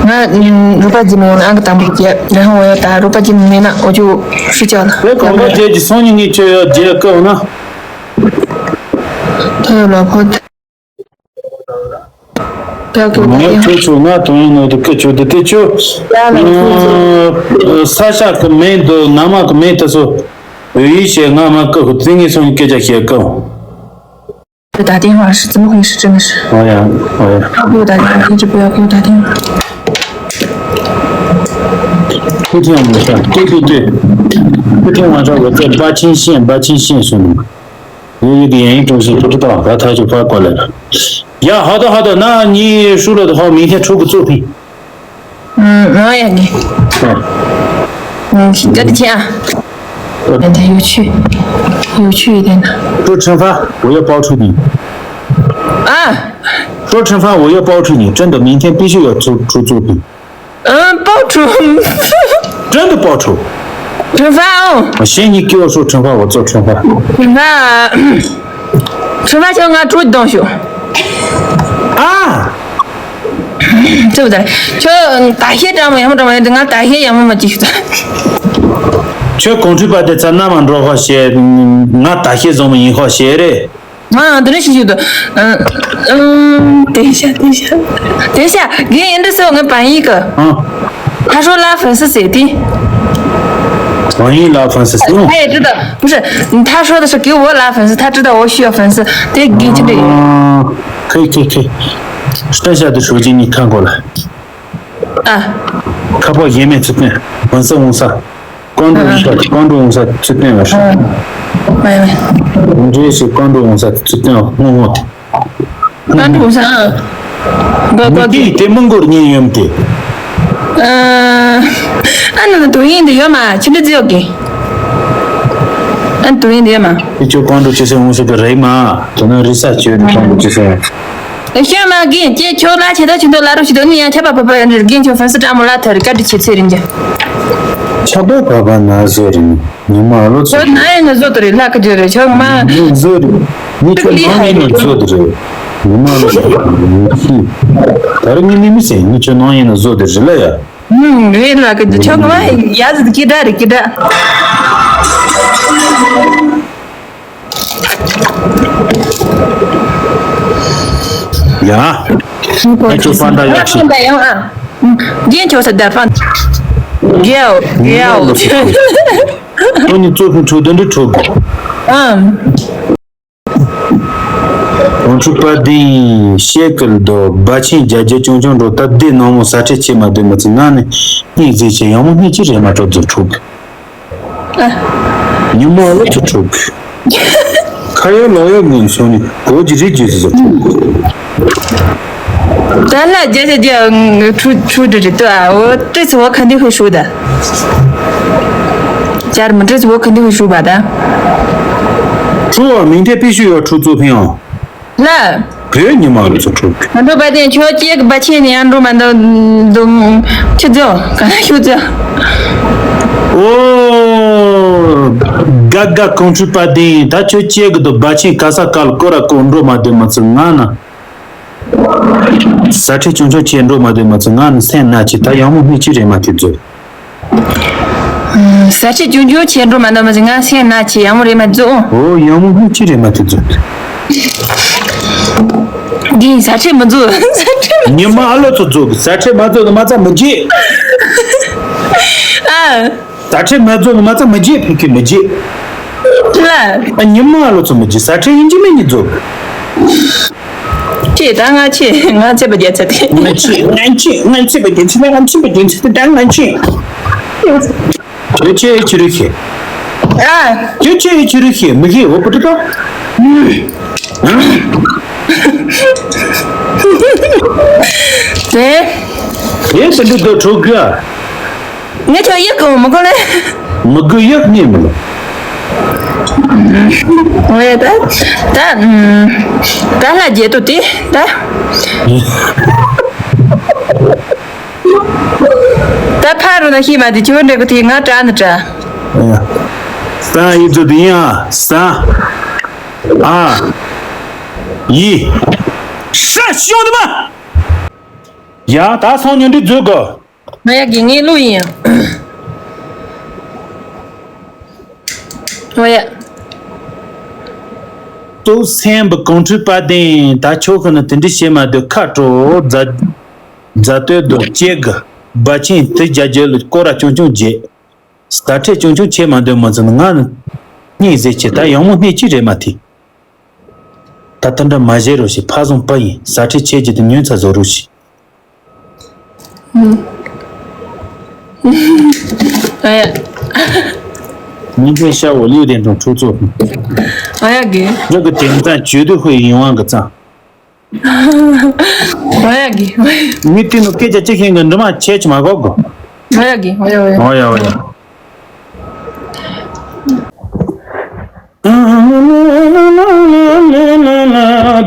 ང་རུ་པ་ཇི་མོ་ཨང་གི་དང་པོ་རྒྱ་རང་ཧོ་ཡ་ད་རུ་པ་ཇི་མོ་མེད་ན་ཨོ་ཅུ་ཧྲི་ཅག་ལ། དེ་གོང་པ་རྒྱལ་གྱི་སང་ཉིན་ངས་ཁྱོད་ཡ་རྒྱལ་བཀའ་འོ་ན། ཐོ་ལ་ཕོ། ངས་ཁྱོད་ཚོ་ང་དོན་ཡོད་ནོ་དུ་སྐད་ཆོ་དུ་དེ་ཆོ། ས་ཤ་གི་མེ་འདུག་ན་མ་གི་མེ་དུ་སོ། འོ་ཡིས་བྱས་ང་མ་སྐུ་གི་རྩིས་ངེས་སོང་སྐད་ཆ་བཤད་སྐབས། 打电话是怎么回事？真的是。 ཨོ་ཡ་ཨོ་ཡ། 他给我打电话，一直不要给我打电话。 ཁུ་ཐེ་མ་ཤ་ཁུ་ཐེ་ཏེ། ཁུ་ཐེ་མ་ཤ་བ་ཚེ་པ་ཆིན་ཤེན་པ་ཆིན་ཤེན་སོང་ནི། ཡུ་ཡུ་དེ་ཡན་ཡིན་ཀྲུང་ཤིན་ཁུ་ཐེ་ཏ་བ་ཐ་ཆུ་ཕ་ཀོ་ལེ། ཡ་ཧ་ད་ཧ་ད་ན་ཉི་ཧྲུ་ལ་ད་ཧ་མིང་ཐེ་ཁྲུ་གི་ཙོ་ཕི། ཨང་ཡ་ནི། ཨང་ག་དི་ཁྱེད་ཨ། ད་ཡུ་ཆུ། ཡུ་ཆུ་ཡི་དེ་ན། ཀྲོ་ཁྲེན་ཧྥ་འོ་ཡ་པའོ་ཁྲུ་ནི། ཨ། ཀྲོ་ཁྲེན་ཧྥ་འོ་ཡ་པའོ་ཁྲུ་ནི་ཁྲེན་ཏ་མིང་ཐེ་པི་ཤུ་ཡ་ཁྲུ་ཁྲུ་ཙོ་ཕི། 嗯，爆竹。 真的爆竹。 ཁྲེན་ཧྥ་ཨོ། 我嫌你给我说成话，我做成话。 ཁྲེན་ཧྥ། ཁྲེན་ཧྥ་ཁྱོད་ང་ཁྲུ་གདོང་ཤོག་ཨ། 对不对？ ཁྱོད་ད་ཤེད་འདྲ་མོ་ཡག་མོ་འདྲ་མོ་ཡོད་དུས་ང་ད་ཤེད་ཡག་མོ་མ་ཅིག་ཤོག་ཁྱོད་གོང་ཁྲུས་པ་དེ་ཚ་ན་མ་འགྲོ་ཧོ་ཤེ། ང་ད་ཤེད་བཟོ་མ་ཡིན་ཧོ་ཤེ་རེད། 啊，等一下，等一下，等一下，等一下，给人家说我翻译个。 ཨ། 他说拉粉丝谁的？ 网易拉粉丝谁？ 他也知道，不是，他说的是给我拉粉丝，他知道我需要粉丝，得给这个。 啊，可以可以可以，剩下的手机你看过来。 ཨ། ཁ་པར་གཞན་མེད་ཚུལ་བསྟན། ཝང་ས་ཝང་ས། ཀོང་ཀྲུའུ་ཝང་ས་ཀོང་ཀྲུའུ་ཝང་ས་ཚུལ་བསྟན་ལ་ཧྲི། ཨ། ཝེ་ཝེ། འདྲེ་ཞིག་ཀོང་ཀྲུའུ་ཝང་ས་ཚུལ་བསྟན་ལ་སྔོན་སྔོན་དེ། ཀོང་ཀྲུའུ་ཝང་ས་ཨ། གོ་གོ་མི་དེ་དེ་མི་མགོར་ཉན་ཡོད་དེ། ཨ། ཨ་ནི་ནི་དུ་ཡིན་དེ་ཡོད་མ་ཁྱིམ་དུ་ཡོད་གི། ཨ་ནི་དུ་ཡིན་དེ་ཡོད་མ། དེ་ཁྱོད་ཀོང་ཀྲུའུ་ཅི་སེ་ཝང་ས་གི་རེད་མ། དེ་ན་རི་ས་ཁྱོད་དེ་ཀོང་ཀྲུའུ་ཅི་སེ་ཝང་ས། ཤོད་མ་གིན་ཀྱེ་ཁྱོད་ལ་ཆེ་ད་ཆེ་འདོད་ལ་རོ་ཞིག་འདོད་ནི་ཡང་ཆ་པ་པ་པ་ཡང་རིག་གིན་ཁྱོད་ཧྥན་སི་ཀྲ་མོ་ལ་ཐར་ཀ་ཏི་ཆེ་ཚེ་རིང་ཀྱ། ཆ་པ་པ་པ་ན་བཟོ་རིང་ཉི་མ་ལོ་ཚོ། ཁྱོད་ན་ཡང་ན་བཟོ་དོ་རེད་ལ་ཀ་ཇོ་རེད་ཁྱོད་མ་བཟོ་རེད། ནི་ཁྱོད་ནང་ཡིན་ན་བཟོ་དོ་རེད། ཉི་མ་ལོ་ཚོ། ད་རིང་ནི་མི་མི་སེ་ནི་ཁྱོད་ནང་ཡིན་ན་བཟོ་དོ་རེད་ལ་ཡ། ཧུམ་རེད་ལ་ཀ་ཇོ་ཁྱོད་མ་ཡ་ཟི་ཀི་ད་རེད་ཀི་ད། ཡ། ཨ་ཁྱོད་ཕན་ད་ཡག་ཤི། ཕན་ད་ཡང་ཨ། རྒན་ཁྱོད་ས་ད་ཕན། རྒྱལ་རྒྱལ། ཁོ་ནི་གཙོ་ཕུན་ཁྲོ་དོན་འདྲི་ཁྲོ་གི། ཨམ། ཁོང་ཚོ་པ་དེ་ཤེ་ཀལ་དོ་སྦ་ཆེན་རྒྱ་རྒྱ་ཅུང་ཅུང་འགྲོ་སྟབས་བདེ་ནང་མོ་ས་ཁྲལ་ཆེ་མ་དེ་མ་ཚི་ན་ནི་སྙིང་རྗེ་ཆེ་ཡང་མོ་སྙིང་རྗེ་རེ་མ་གྲོགས་རྫོགས་ཁྲོ་གི། ཉི་མ་ལ་ཚུར་འཁྲུག་ཁ་ཡོད་ལོག་ཡོད་ངོས་སོང་ནས་གོ་ཅི་རིག་ཅི་ཟེར། ད་ལ་རྒྱ་ཆ་རྒྱ་ཁྲུ་ཁྲུ་འདྲི་རེད་དོ་ཨ། འོ་ཏྲི་ཚི་བ་ཁ་འདི་ཧུ་ཧྲུ་ད། ཅར་མི་ཏྲི་ཚི་བ་ཁ་འདི་ཧུ་ཧྲུ་བ་ད། ཁྲུ་བ་མིང་ཐེ་པི་ཤུ་ཡོ་ཁྲུ་ཚོ་ཕིང་ཨང་། ལ། བོད་ཉི་མ་རུ་ཚོ་ཁྲུ། ང་འགྲོ་པ་དེ་ཁྱོད་ཅེག་བ་ཆེ་ནས་ཡང་འགྲོ་མ་འདུག་འདུག་ཁྱི་ཚོ་ག་ན་ཁྱོད་ཚོ། ཨོ། དགའ་དགའ་ཀོང་ཁྲུས་པ་དེ་ད་ཁྱོད་སྐྱེ་གི་འདུག་བ་ཆེན་ག་ས་ག་ལ་སྐོར་ར་སྐོར་འགྲོ་མ་སྡོད་མ་ཚུགས་ང་ན། ཟ་ཁྲེ་ཆུང་ཆུང་ཁྱེར་འགྲོ་མ་སྡོད་མ་ཚུགས་ང་ན་སེམས་ན་ཆེ་ད་ཡང་མོ་སྨིག་ཆུ་རེད་མ་ཐེབས་ཚུགས། ཟ་ཁྲེ་ཆུང་ཆུང་ཁྱེར་འགྲོ་མ་སྡོད་མ་ཚུགས་ང་སེམས་ན་ཆེ་ཡང་མོ་རེད་མ་ཚུགས། ཨོ་ཡང་མོ་སྨིག་ཆུ་རེད་མ་ཐེབས་ཚུགས། འདི་ཟ་ཁྲེ་མི་འཛུགས། ཟ་ཁྲེ་མི་ཉི་མ་ཨ་ལོ་ཚོ་འཛུགས་ཟ་ཁྲེ་མ་འཛུགས་ནི་མ་ཚ་མི་བརྗེད། ཨ། ཟ་ཁྲེ་མ་འཛུགས་ནི་མ་ཚ་མི་བརྗེད་ཕི་ཁི་མི་བརྗེད། ལ། ཨ་ཉི་མ་ཨ་ལོ་ཚོ་མི་བརྗེད་ཟ་ཁྲེ་ཡིན་གཅིག་མིན་གཉིས་འཛུགས། ཁྱེད་ད་ང་ཆེ་ང་ཚེ་པ་རྒྱལ་ཚ་དེ། ང་ཆེ་ང་ཆེ་ང་ཚེ་པ་རྒྱལ་ཚ་ང་ཆེ་པ་རྒྱལ་ཚ་ད་ང་ཆེ། ཁྱོད་ཆེ་ཆི་རུ་ཤེས། ཨ། ཁྱོད་ཆེ་ཆི་རུ་ཤེས་མི་ཤེས་འོ་པ་ཏི་ཏོ། དེ། དེ་ཟེར་འདུག་དོ་ཁྲོ་གི་ཨ། ངས་ཁྱོད་གཡུག་གི་མི་གོ་ལེ། མི་དགོས་གཡུག་ནས་མི་ལོ། ངས་ད་ད་ད་ལྷ་རྒྱལ་དུ་དེ་ད། ད་ཕ་རུ་ན་ཤི་མ་དེ་ཁྱོད་འདྲ་གི་དེ་ང་དྲ་ནི་དྲ། ས་ཡི་ཚོ་དེ་ཡིན་ཨ་ས། ཨ། ཡི། ས་ཤོང་དུ་མ། ཡ་ད་སང་ཉོན་འདི་འཛུལ་གོ། ང་ཡ་དགེ་ངའི་གླུ་ཡིན་ཡང་། ང་ཡ། ཏུ་སེམས་པ་གོང་ཁྲུས་པ་དེ་ད་ཆོག་གི་ན་དེ་འདྲི་བྱེད་མ་སྡོད་ཁ་དྲོ་རྫ་རྫ་སྟོད་དུ་སྐྱེ་གི་བ་ཆེན་དེ་རྒྱ་རྒྱལ་ལ་སྐོར་ར་ཆུང་ཆུང་རྗེས་ཟ་ཁྲེ་ཆུང་ཆུང་བྱེད་མ་སྡོད་མ་ཚུན་ང་ནི་སྙིང་ཟེར་ཆེ་ད་ཡང་མོ་སྣེ་གཅིག་རེད་མ་ཐི། ད་ལྟ་འདྲ་མ་བྱེད་རོགས་ཞེས་ཕ་བཟང་པ་ཡིན་ཟ་ཁྲེ་ཆེ་རྒྱུ་དེ་ཉོན་ཚ་བཟོ་རོགས་ཞེས། ཨ་ཡ། མི་འདྲའི་ཤ་བོ་ལུས་དེ་འགྲོ་ཁྲུ་ཚོ། ཨ་ཡ་གི། འདི་གི་དེང་སང་ཇུས་དུ་ཧུའི་ཡིན་དབང་གི་ཙང་། ཨ་ཡ་གི། མི་དེ་ནུ་སྐད་ཆ་ཅི་ཤེས་གི་འདྲི་མ་ཆེ་ཆི་མ་གོ་གོ། ཨ་ཡ་གི། ཨ་ཡ་ཨ་ཡ། ཨ་ཡ་ཨ་ཡ།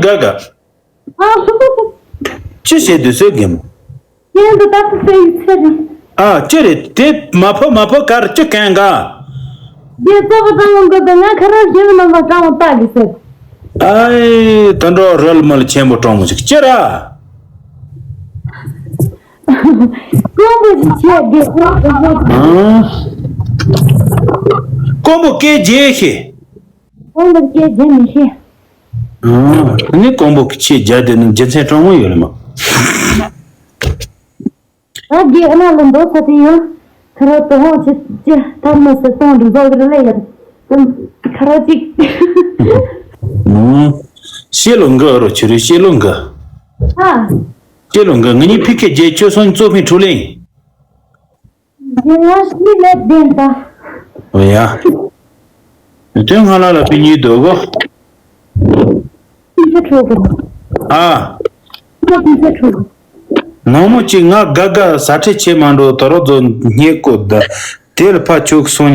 ག་ག་ཅི་བྱེད་དུས་ཚོད་རྒན་མོ། ཡིན་འདུག་ད་ཚོད་ཚོད་ཡིན་ཚེ་རེད། ཨ་ཅི་རེད་དེ་མ་ཕོ་མ་ཕོ་གར་ཅི་གན་ག་རྒྱལ་ཚབ་པ་དང་ཡོང་གི་འདུག་ང་ཁ་རོག་གཞན་མི་རྣམས་ལ་སྤྲང་བོ་ལྟ་གི་ཟེར། ཨའི་ད་འགྲོ་རོལ་མོ་ལ་ཆེན་པོ་སྤྲང་མོ་ཞིག་ཅི་ར། ཀོང་པོ་ཞིག་བྱས་དགོས་ཀོང་པོ། ཨ། ཀོང་པོ་སྐད་རྒྱས་ཤེས། ཀོང་པོ་སྐད་རྒྱས་མི་ཤེས། ཨ་ནི་ཀོང་པོ་ཆེ་རྒྱ་དེ་ནི་རྒྱུ་མཚན་སྤྲང་བོ་ཡོད་ལ་མ། ད་རྒྱའི་ཨ་ན་ལ་འདོད་ས་དེ་ཡོད། ཁ་རོག་དོ་ཧོ་ཆེ་ཆེ་ཐབས་མ་ཟེར་སྟོང་འདྲི་ཟོག་རེ་ལས་ཡར། ཁ་རོག་ཅིག་ཤེ་ལོ་འགའ་རོ་ཆུ་རུ་ཤེ་ལོ་འགའ། ཨ། ཤེ་ལོ་འགའ་ང་གཉིས་ཕི་ཁེ་རྒྱལ་ཆོས་སོང་གཙོ་ཕིན་འཕྲོ་ལེན། རྒྱལ་བ་ཤི་ལེ་བདེན་པ། ཨོ་ཡ། དོན་ང་ལ་ལ་པི་ཉིད་དོ་གོ། ཨ། ནང་མོ་གཅིག་ང་དགའ་དགའ་ཟ་ཁྲེ་ཆེ་མ་འགྲོ་ད་རོ་ཛོ་སྙེག་གོ་ད་དེ་ལ་ཕ་ཆོག་སོང་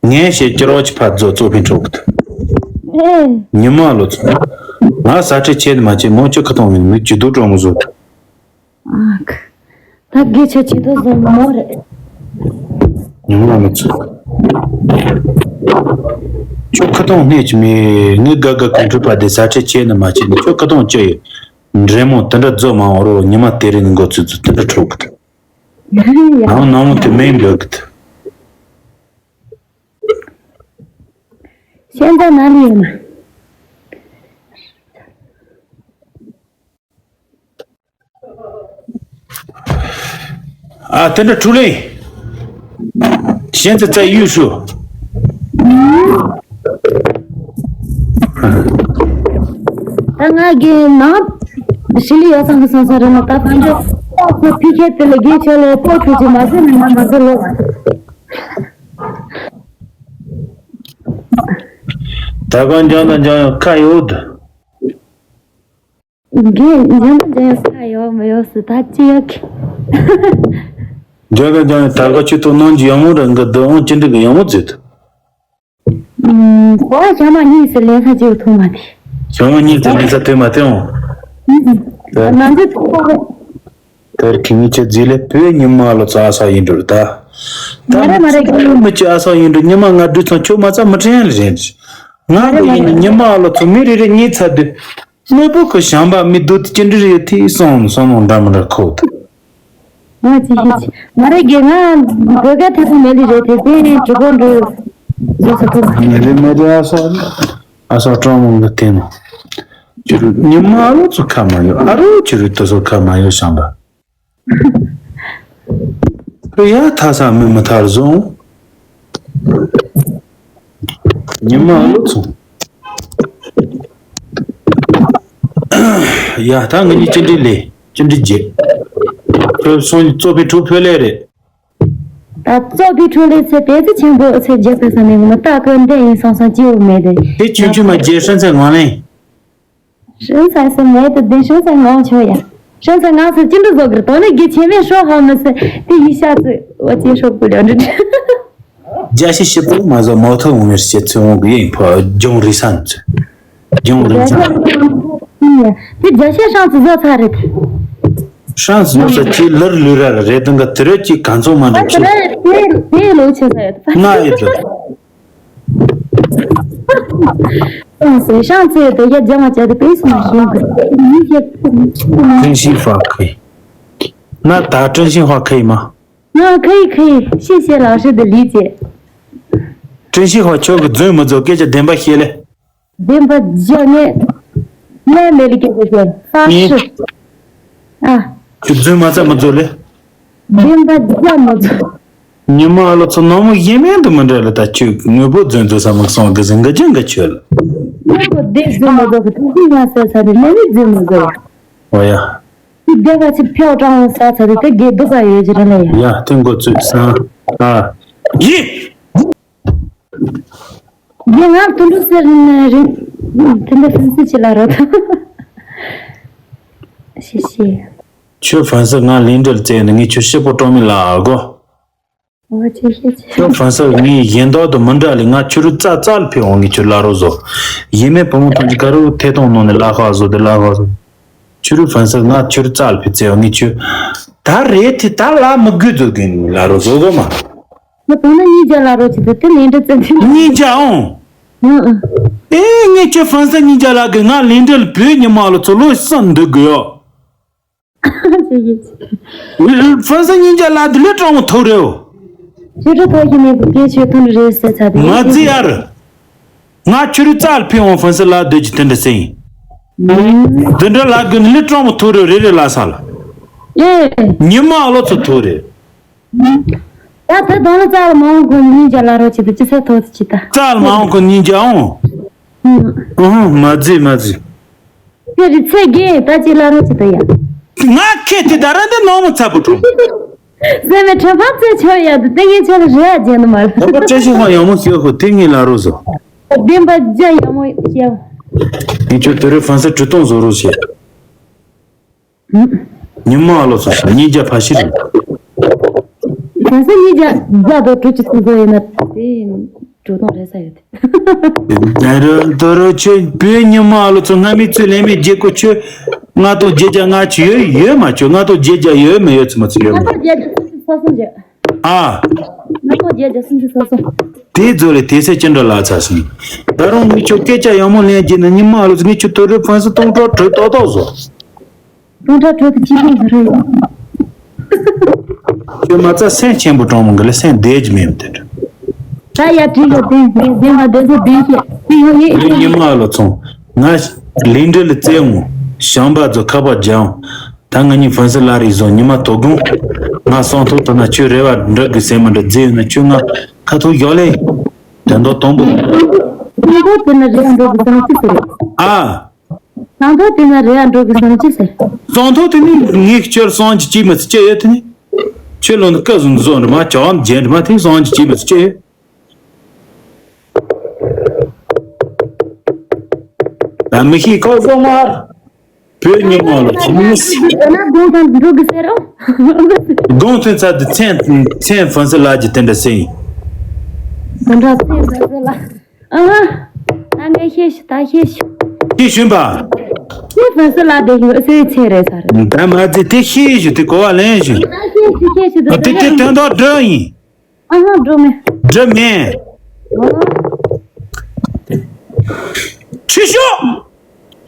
ངས་ཞེས་ཀྱི་རོ་ཅི་ཕ་ཛོ་ཙོ་ཕིན་ཁྲོ་གི་ད། ཉི་མ་ལོ་ཚོ། ང་ཟ་ཁྲེ་ཆེ་མ་ཆེ་མོ་ཅི་ཁ་ཐོང་མི་མི་ཅི་དུ་གྲོང་མོ་ཟོ་ད། ཨ་ཁ། ད་དགེ་ཆ་ཆེ་དོ་བཟོ་མོ་རེད། ཉི་མ་མི་ཚོ། ཁྱོད་ཁ་ཐོང་སྣེ་ཆི་མེད་ངའི་དགའ་དགའ་གོང་ཁྲོ་པ་དེ་ཟ་ཁྲེ་ཆེ་ནི་མ་ཆེ་ནི་ཁྱོད་ཁ་ཐོང་ཅི་ཡོད། འདྲེ་མོ་དེ་འདྲ་རྫོ་མ་འོ་རོ་ཉི་མ་དེ་རིང་འགོ་ཚུད་ཚུད་དེ་འདྲ་ཁྲོ་གི་ད། ཡ། ནང་ནང་མོ་དེ་མེད་འདོད་གི་ད། ཤན་ཛ་ན་ལི་ཡོད་མ། ཨ་དེ་འདྲ་ཁྲུ་ལེ། ཤན་ཛ་ཙ་ཡུས་ཤུ། ད་ང་གི་ནང་ཞི་ལི་ཡོད་སང་གི་སང་སང་རེད་མ་ད་ཕན་ཚུན་ཁོ་ཕི་ཁེ་དེ་ལ་དགེ་ཆེ་ལེ་པོ་ཁྲུ་ཅི་མ་ཟེར་ནི་ང་མ་ཟེར་ལོ། ད་གང་འཇང་དང་འཇང་ཡང་ཁ་ཡོད། འགན་འཇང་དང་འཇང་ཡང་ཁ་ཡོད་མི་ཡོད་སུ་ད་ཅི་ཡོད་གི། འཇང་དང་འཇང་ཡང་ད་ག་ཆུ་ཐོག་ནང་གི་ཡང་མོ་རང་གི་བདག་དབང་ཅི་འདྲ་གི་ཡང་མོ་ཟེར་ད། ཨུམ། ཁོ་ཞག་མ་གཉིས་སུ་ལས་ས་ཅིག་ཐུག་མ་དེ། ཞག་མ་གཉིས་སུ་ལས་ས་ཐོན་མ་ཐོན་འོང་། ཨུམ། ང་ཚོ་ཐུག་པ་རེད། དེར་ཁྱེད་ཉིད་ཀྱི་རྫི་ལས་བོད་ཉི་མ་ལོ་ཙཱ་ས་ཡིན་འགྲོ་ད། ད་མ་རེད་མ་རེད། ཁྱོད་མི་གཅིག་ཨ་སང་ཡིན་འགྲོ། ཉི་མ་ང་འགྲོ་ཚང་ཁྱོད་མ་ཚ་མི་དྲན་ལ་རེད། ང་མ་རེད་འདི་མ་ཡིན་རེད། ན་ཉི་མ་ཨ་ལོ་ཚོ་མི་རེ་རེ་གཉིས་ཚ་དུས། དངོས་པོ་གི་བྱམས་པ་མི་སྡུག་དེ་ཅི་འདྲ་རེད་དེ་བསམ་བསམ་བློ་འདྲ་མི་འདྲ་འཁོར་འདུག་ང་ཅི་ཤེས་ཅི། མ་རེད་གི། ང་དགོས་གལ་ཐེབས་མེད་ལི་རེད་དེ་དེ་གྲུ་གོ་འགྲོ། ཟོ་ས་ཐུབ། ངས་རེ་མེད་རེ་ཨ་སོ། ཨ་སོ་སྤྲང་མོ་གི་དེ་ནོ། ཁྱོད་རུ་ཉི་མ་ཨ་ལོ་ཚོ་ཁ་མ་ཡོད། ཨ་རོ་ཁྱོད་རུ་དུ་སོ་ཁ་མ་ཡོད་བྱམས་པ། ཁོས་ཡ་ཐ་ས་མི་མི་ཐར་བཟུང་། ཉི་མ་ཨ་ལོ་ཚོ། ཡ་ད་ང་གཉིས་ཅི་འདྲི་ལས་ཅི་འདྲི་བརྗེད། ཁོས་སོང་གཙོ་པའི་གྲུ་ཕུ་ལས་རེད། ད་གཙོ་པའི་གྲུ་ལས་ཚེ་དེ་ཚེ་ཆེན་པོ་ཚེ་བརྗེད་ཚེ་ས་མེད་ངོ་མ་ད་ཁོས་འདྲེ་ཡིན་སོང་སོང་སྐྱེ་བོ་མེད་དེ། དེ་ཆུང་ཆུང་མ་བརྗེད་ཧྲན་ཚེ་ངང་ལེན། ཧྲན་ཚེ་སེ་མེད་དེ་དེ་ཧྲན་ཚེ་ངང་ཆོག་ཡ། ཧྲན་ཚེ་ངང་སེ་ཅི་འདྲ་བཟོ་གི་རེད། དོ་ནི་དགེ་ཆེ་མེད་ཧྲོ་ཧ་མི་སེ་དེ་ཡི་ཤ་ཚེ་འོ་ཅེ་ཧྲོ་ཀུ་ལ་འདྲི། རྒྱ་ཤི་ཤི་པོ་མ་བཟོ་མོ་ཐོ་འོང་མེར་ཤི་ཚེ་འོང་གི་ཡིན་ཕོ་ལྗོང་རི་སན་ཚེ། ལྗོང་རི་སན། དེ་རྒྱ་ཤི་ཧྲང་ཚེ་བཟོ་ཚར་རེད། ཧྲང་ཟོ་ས་ཅི་ལར་ལུ་ར་རེད་དང་ག་དེ་རེད་ཅི་གང་ཚོ་མ་འགྲོ་ཆེ། དེ་ལོ་ཆེ་ས་ཡོད། ང་ཡོད་དོ། ཧྲང་ཚེ་ཧྲང་ཚེ་དེ་ཡ་རྒྱ་མ་ཅག་དེ་པེ་སི་མ་ཤེས་གི་མི་ཤེས། 真心话可以。那打真心话可以吗？ ང་可以可以，谢谢老师的理解。 真心话ཁྱོད་ཀྱི་རྫུན་མི་བཟོ། སྐད་ཆ་བདེན་པ་བཤད་ལེ། བདེན་པ་བརྗོད་ངས་ལན་མེད་ལ་སྐད་ཆ་བཤད་ཧྥ་ཧྲི། ཨ། ཁྱོད་རྫུན་མ་ཚ་མི་བཟོ་ལེ། བདེན་པ་བརྗོད་མི་བཟོ། ཉི་མ་ཨ་ལོ་ཚོ་ནང་མོ་ཡེ་མེད་དུ་མི་འདྲ་ལེ། ད་ཁྱོད་དངོས་པོ་རྫུན་བཟོ་ས་མི་སོང་གི་ཟིན་གི་ཅང་གི་ཁྱོད་ལ། དངོས་པོ་བདེན་རྫུན་མི་བཟོ་གི་ཐུགས་རྗེ་ཆེ་ཟེར་ཚར་དེ་ལན་མེད་རྫུན་མི་བཟོ་ཡ། ཨོ་ཡ། དེ་བདེ་བ་ཆེ་ཕྱོགས་དྲང་བོ་ས་ཚ་དེ་དེ་དགེ་སྡུག་ག་ཡོད་ཀྱི་རེད་ལ་ཡ། ཡ་དེ་འགོ་ཚུགས་སང་ཨ། ཡི། དེ་ང་དུད་འགྲོ་ཟེར་ནས་རེད། དེ་འདྲ་ཕན་སེ་ཆེ་ལ་རོ་ཐང་། ཤི་ཤི། ཁྱོད་ཕན་སེ་ང་ལིན་འདྲ་ལ་བཙལ་ནས་ངས་ཁྱོད་ཤི་པོ་སྤྲང་མི་ལ་ཨ་གོ། ཨོ་ཆེ་ཤེས་ཆེ། ཁྱོད་ཕན་སེ་ངའི་ཡིན་མདོག་དུ་མི་འདྲ་ལེ། ང་ཁྱོད་རུ་རྩ་རྩ་ལ་ཕེབས་འོང་། ངས་ཁྱོད་ལ་རོ་བཟོ། ཡེ་མེད་བུ་མོ་ཐོན་གྱི་ག་རུ་ཐེ་གཏོང་ནང་ནས་ལ་ཁ་བཟོ་དེ་ལ་ཁ་བཟོ། ཁྱོད་རུ་ཕན་སེ་ང་ཁྱོད་རུ་རྩ་ལ་ཕེབས་བཙལ་འོང་། ངས་ཁྱོད་ད་རེད་དེ་ད་ལ་མི་དགོས་བཟོ་གི་ལ་རོ་བཟོ་གོ་མ། ང་དང་ན་གཉིས་བརྒྱ་ལ་རོ་ཆེ་དེ་དེ་ལེན་འདྲ་བཙན་ཐིན། གཉིས་བརྒྱ་འོང་། ཨེ་ངས་ཁྱོད་ཕན་སེ་གཉིས་བརྒྱ་ལ་གི་ང་ལེན་འདྲ་ལ་བོད་ཉི་མ་ལ་ཚོ་ལོ་གསུམ་འདུག་གི་ཡོ། ཕན་སེ་གཉིས་བརྒྱ་ལ་དེ་ལས་གྲངས་མོ་ཐོག་རེའོ། ཁྱོད་ཁྲི་ཐོག་གི་མེད་པའི་སྐད་ཆོད་ཐོན་རེད་ཟེར་ཚ་དེ། མ་རྫི་ཡར། ང་ཁྱོད་རུ་རྩ་ལ་ཕེབས་འོང་། ཕན་སེ་ལ་སྡོད་ཀྱི་དེ་འདྲ་ཟེར་ཡིན། དེ་འདྲ་ལ་དགོས་ནི་ལས་གྲངས་མོ་ཐོག་རེའོ། རེ་རེ་ལ་ས་ལ། ཨེ། ཉི་མ་ལོ་ཚོ་ཐོག་རེ། ད་ད་དོན་ལ་རྩ་ལ་མ་འོང་གོ་གཉིས་བརྒྱ་ལ་རོ་ཆེ་དེ་ཅི་ས་ཐོག་ཅི་ད། རྩ་ལ་མ་འོང་གོ་གཉིས་བརྒྱ་འོང་། ཨུ་ཧུ་མ་རྫི་མ་རྫི། ཁྱོད་རི་ཚེ་རྒྱལ་ད་ཅི་ལ་རོ་ཅི་ད་ཡ། ང་ཁེ་དེ་ད་ར་འདི་ནོར་མོ་ཚ་པོ་ཁྲོ། སེམས་མེད་ཁྲ་ཕག་ཚེ་ཆོ་ཡ་དུ་དེ་ངས་ཆོ་ལ་རེ་ཡ་རྒྱན་དུ་མ་ལ། ད་པ་བཀྲ་ཤིས་ཧོ་ཡང་མོ་ཤོད་ཧོ་དེ་ངས་ལ་རོ་བཟོ། བདེན་པ་རྒྱ་ཡ་མོ་ཡ། ངས་ཁྱོད་དེ་རུ་ཕན་སེ་གྲུ་སྟོང་བཟོ་རོགས་བྱེད། ཉི་མ་ཨ་ལོ་ཚོ་ཤ་གཉིས་བརྒྱ་ཕ་ཤི་རེད། ཕན་སེ་གཉིས་བརྒྱ་བརྒྱ་དོ་གྲུ་གཅིག་གསུམ་བཟོ་ཡིན་ན་དེ་གྲུ་སྟོང་རེ་ས་ཡོད་དེ། ད་རུ་ད་རུ་ཁྱོད་བོད་ཉི་མ་ཨ་ལོ་ཚོ་སྔ་མའི་ཚུལ་ལས་མེད་རྒྱལ་ཁོ་ཁྱོད་ལྔ་སྟོང་བརྒྱད་བརྒྱ་ང་ཆུ་ཡོད་ཡོད་མ་ཁྱོད་ལྔ་སྟོང་བརྒྱད་བརྒྱ་ཡོད་མ་ཡོད་ཚོད་མ་ཚོད་ཡོད་མ། ལྔ་སྟོང་བརྒྱད་བརྒྱ་སུམ་ཅུ་སོ་གསུམ་བརྒྱ། ཨ། ལྔ་སྟོང་བརྒྱད་བརྒྱ་སུམ་ཅུ་སོ་གསུམ། དེ་ཚོ་ལས་དེ་ཚེ་ཅི་འདྲ་ལ་ཚ་སོང་། ད་རུང་ངས་ཁྱོད་སྐད་ཆ་ཡག་མོ་ལན་རྒྱག་ན་ཉི་མ་ཨ་ལོ་ཚོ་ངས་ཁྱོད་ད་རུ་ཕན་སེ་སྟོང་ཕྲག་གྲུ་ཏོག་ཏོག་བཟོ། སྟོང་ཕྲག་གྲུ་དེ་གཅིག་པུ་ཟེར་རོ། ཁྱོད་མ་རྩ་སེམས་ཆེན་པོ་གྲོང་མོ་གི་ལ་སེམས་བདེ་གི་མེད་དེ་འདྲ། ད་ཡ་བྲིས་ཡོད་དེ་བདེན་པ་བདེན་ཚོ་བདེན་ཤེས་དེ་ཡོང་ཡིན། ངས་ཉི་མ་ལ་ཚོང་ང་ལིན་འདྲེ་ལ་བཙལ་འོང་། བྱམས་པ་ཚོ་ཁ་པར་རྒྱག་འོང་། ད་ང་གཉིས་ཕན་སེ་ལ་རིག་བཟོ་ཉི་མ་དོ་དགོང་ང་སང་ཐོག་ཐོག་ན་ཁྱོད་རེ་བ་འདྲ་གི་སེམས་མ་འདྲ་རྫི་ཡོད་ན་ཁྱོད་ང་ཁ་ཐུག་ཡོག་ལེ། དོན་དག་དང་པོ། དོན་དག་དེ་ན་རེ་བ་འགྲོ་གི་སེམས་ཅི་ཟེར། ཨ། སང་ཐོག་དེ་ན་རེ་ཡ་འགྲོ་གི་སང་ཅི་ཟེར། སང་ཐོག་དེ་ནི་ངས་ཁྱོད་སང་ཅི་ཅི་མི་ཚེ་ཡོད་དེ་ནི། ཁྱོད་ལོ་འདི་སྐབས་སུ་འཛོམས་རི་མ་བྱ་བ་རྒྱན་རི་མ་དེ་སང་ཅི་ཅི་མི་ཚེ་ཡོད། ད་མི་ཤེས་ཁོ་སོང་མར། བོད་ཉི་མ་ལ་ཚོ་མི་སྲིད། དེ་ན་དགོང་དང་འགྲོ་གི་ཟེར་རོ། དགོང་ཐུན་ཚར་དུ་མཚན་མཚན་ཕན་སེ་ལ་ཅི་དེ་འདྲ་ཟེར་ཡིན། དེ་འདྲ་མཚན་ཕན་སེ་ལ། ཨ། ད་ངས་ཤེས་ཤི་ད་ཤེས་ཤི། ཤེས་ཤུན་པ། ཤེས་ཕན་སེ་ལ་དེ་ཤི་སེ་ཚེ་རེད་ས་རེད། ད་མ་ཚེ་དེ་ཤེས་ཤི་དེ་གོ་བ་ལེན་ཤི། ད་ཤེས་ཤི་ཤེས་ཤི་དེ་དེ་དེ་དོན་དག་འགྲོ་ཡིན། ཨ་ཧ་འགྲོ་མེད། འགྲོ་མེད། ཨོ། ཆུ་ཤོག་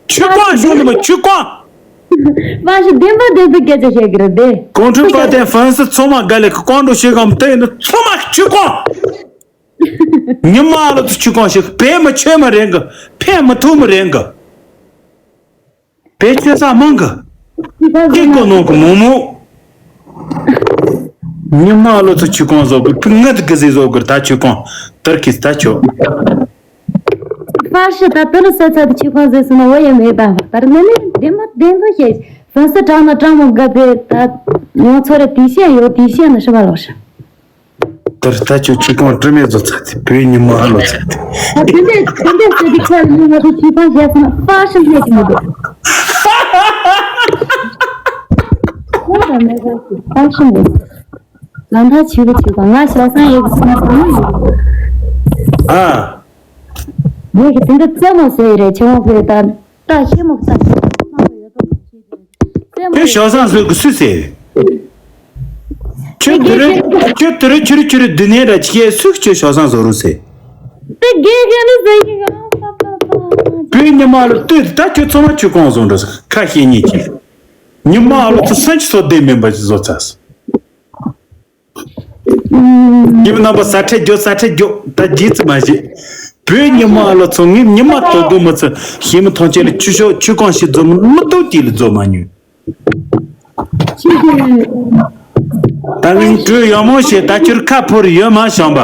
ཆུ་ཀོང་ཤོག་ནི་མ་ཆུ་ཀོང་། པ་ཤི་བདེན་པ་བདེན་པའི་སྐད་ཆ་བཤད་ཀྱི་རེད་དེ། གོང་ཁྲོན་པ་དེ་ཧྥན་སི་ཚང་མ་དགའ་ལས་ཀི་ཀོང་འགྲོ་ཤེས་གམ་དེ་ཡིན་ན་ཚང་མ་ཆུ་ཀོང་། ཉི་མ་ལོ་ཚོ་ཆུ་ཀོང་ཞིག་བས་མ་ཆོས་མ་རེད་གི། ཕན་མ་ཐོགས་མ་རེད་གི། བེད་སྤྱོད་ས་མང་གི། ཀི་ཀོ་ནོ་གི་མོ་མོ། ཉི་མ་ལོ་ཚོ་ཆུ་ཀོང་བཟོ་གི་ཕུ་ངད་གི་ཟི་བཟོ་གི་ད་ཆུ་ཀོང་དར་གི་ད་ཆོ། ཧྥ་ཤི་ད་དུ་ལ་ས་ཚ་དུ་ཆུ་ཀོང་ཟི་སུ་ན་འོ་ཡ་མེད་པ་དར་ནི་ནི་བདེན་པ་བདེན་པ་ཤེས་ཧྥན་སི་ཀྲང་ན་ཀྲང་མོ་ག་བེ་ད་ངོ་ཚོ་རེ་དེ་ཤེས་ཡོད་དེ་ཤེས་ན་ཤི་བ་ལོག་ཤི། དེར་ལྟ་ཆོས་ཆུ་ཀོང་དྲི་མེད་བཟོ་ཚར་ཏེ་བོད་ཉི་མ་ཨ་ལོ་ཚར་ཏེ། ད་དེ་འདྲས་དེ་འདྲས་ཟེར་དུས་ཁྱོད་ལ་ང་ཚོ་ཆུ་ཀོང་བཞག་སོང་ན་ཧྥ་ཤི་མེད་ཀྱི་མི་འདུག་ཁོ་རང་མེད་པ་ཞིག་ཧྥ་ཤི་མེད། ལམ་ཐག་ཆུ་གི་ཆུ་ཀོང་ང་ཞོགས་སང་ཡོད་ཀྱི་སོང་སོང་ཨ། ངས་ཀྱི་དེ་འདྲ་རྩེད་མོ་ཟེར་ཡི་རེད་ཆེ་མོ་ཕེ་ད་ལྟ་ཤེས་མོ་ལྟ་ཤེས་མོ་ཡོད་དོ་མ་ཤེས་ཀྱི། ཁྱོད་ཞོགས་སང་བཟོས་གི་སུས་ཟེར། ཁྱོད་དེ་རིང་ཁྱོད་དེ་རིང་ཆུ་རུ་ཆུ་རུ་འདི་ནས་ར་ཁྱེད་སུས་ཁྱོད་ཞོགས་སང་བཟོ་རུ་ཟེར། དེ་དགེ་རྒན་ནི་ཟེར་གི་ཡང་ཏག་ཏག་ཏག་བོད་ཉི་མ་ལ་ལྟོས་ད་ཁྱོད་ཚང་མ་ཆུ་ཀོང་བཟོ་འགྲོ་ཟེར་ཁ་ཤས་ཉིད་ཀྱིས། ཉི་མ་ལ་ཚོ་སེམས་ཀྱི་སོ་བདེ་མིན་པ་ཞིག་བཟོ་ཚར་སོང་། ཉི་མ་རྣམ་པ་ས་ཁྲལ་རྒྱོབ་ས་ཁྲལ་རྒྱོབ་ད་རྗེས་ཙི་མ་བྱེད། བོད་ཉི་མ་ལ་ཚོ་ངས་ཉི་མ་དོ་དགོས་མི་ཚེ་ཞེ་མི་ཐོང་ཆེན་ལ་ཆུ་ཤོག་ཆུ་ཀོང་ཞིག་བཟོ་མི་མི་ཏོག་ཅིག་ལ་བཟོ་མ་མྱོང་། ད་ངས་གྲོས་ཡག་མོ་བྱས་ད་ཁྱོད་ཁ་ཕོར་ཡོད་མ་བྱམས་པ།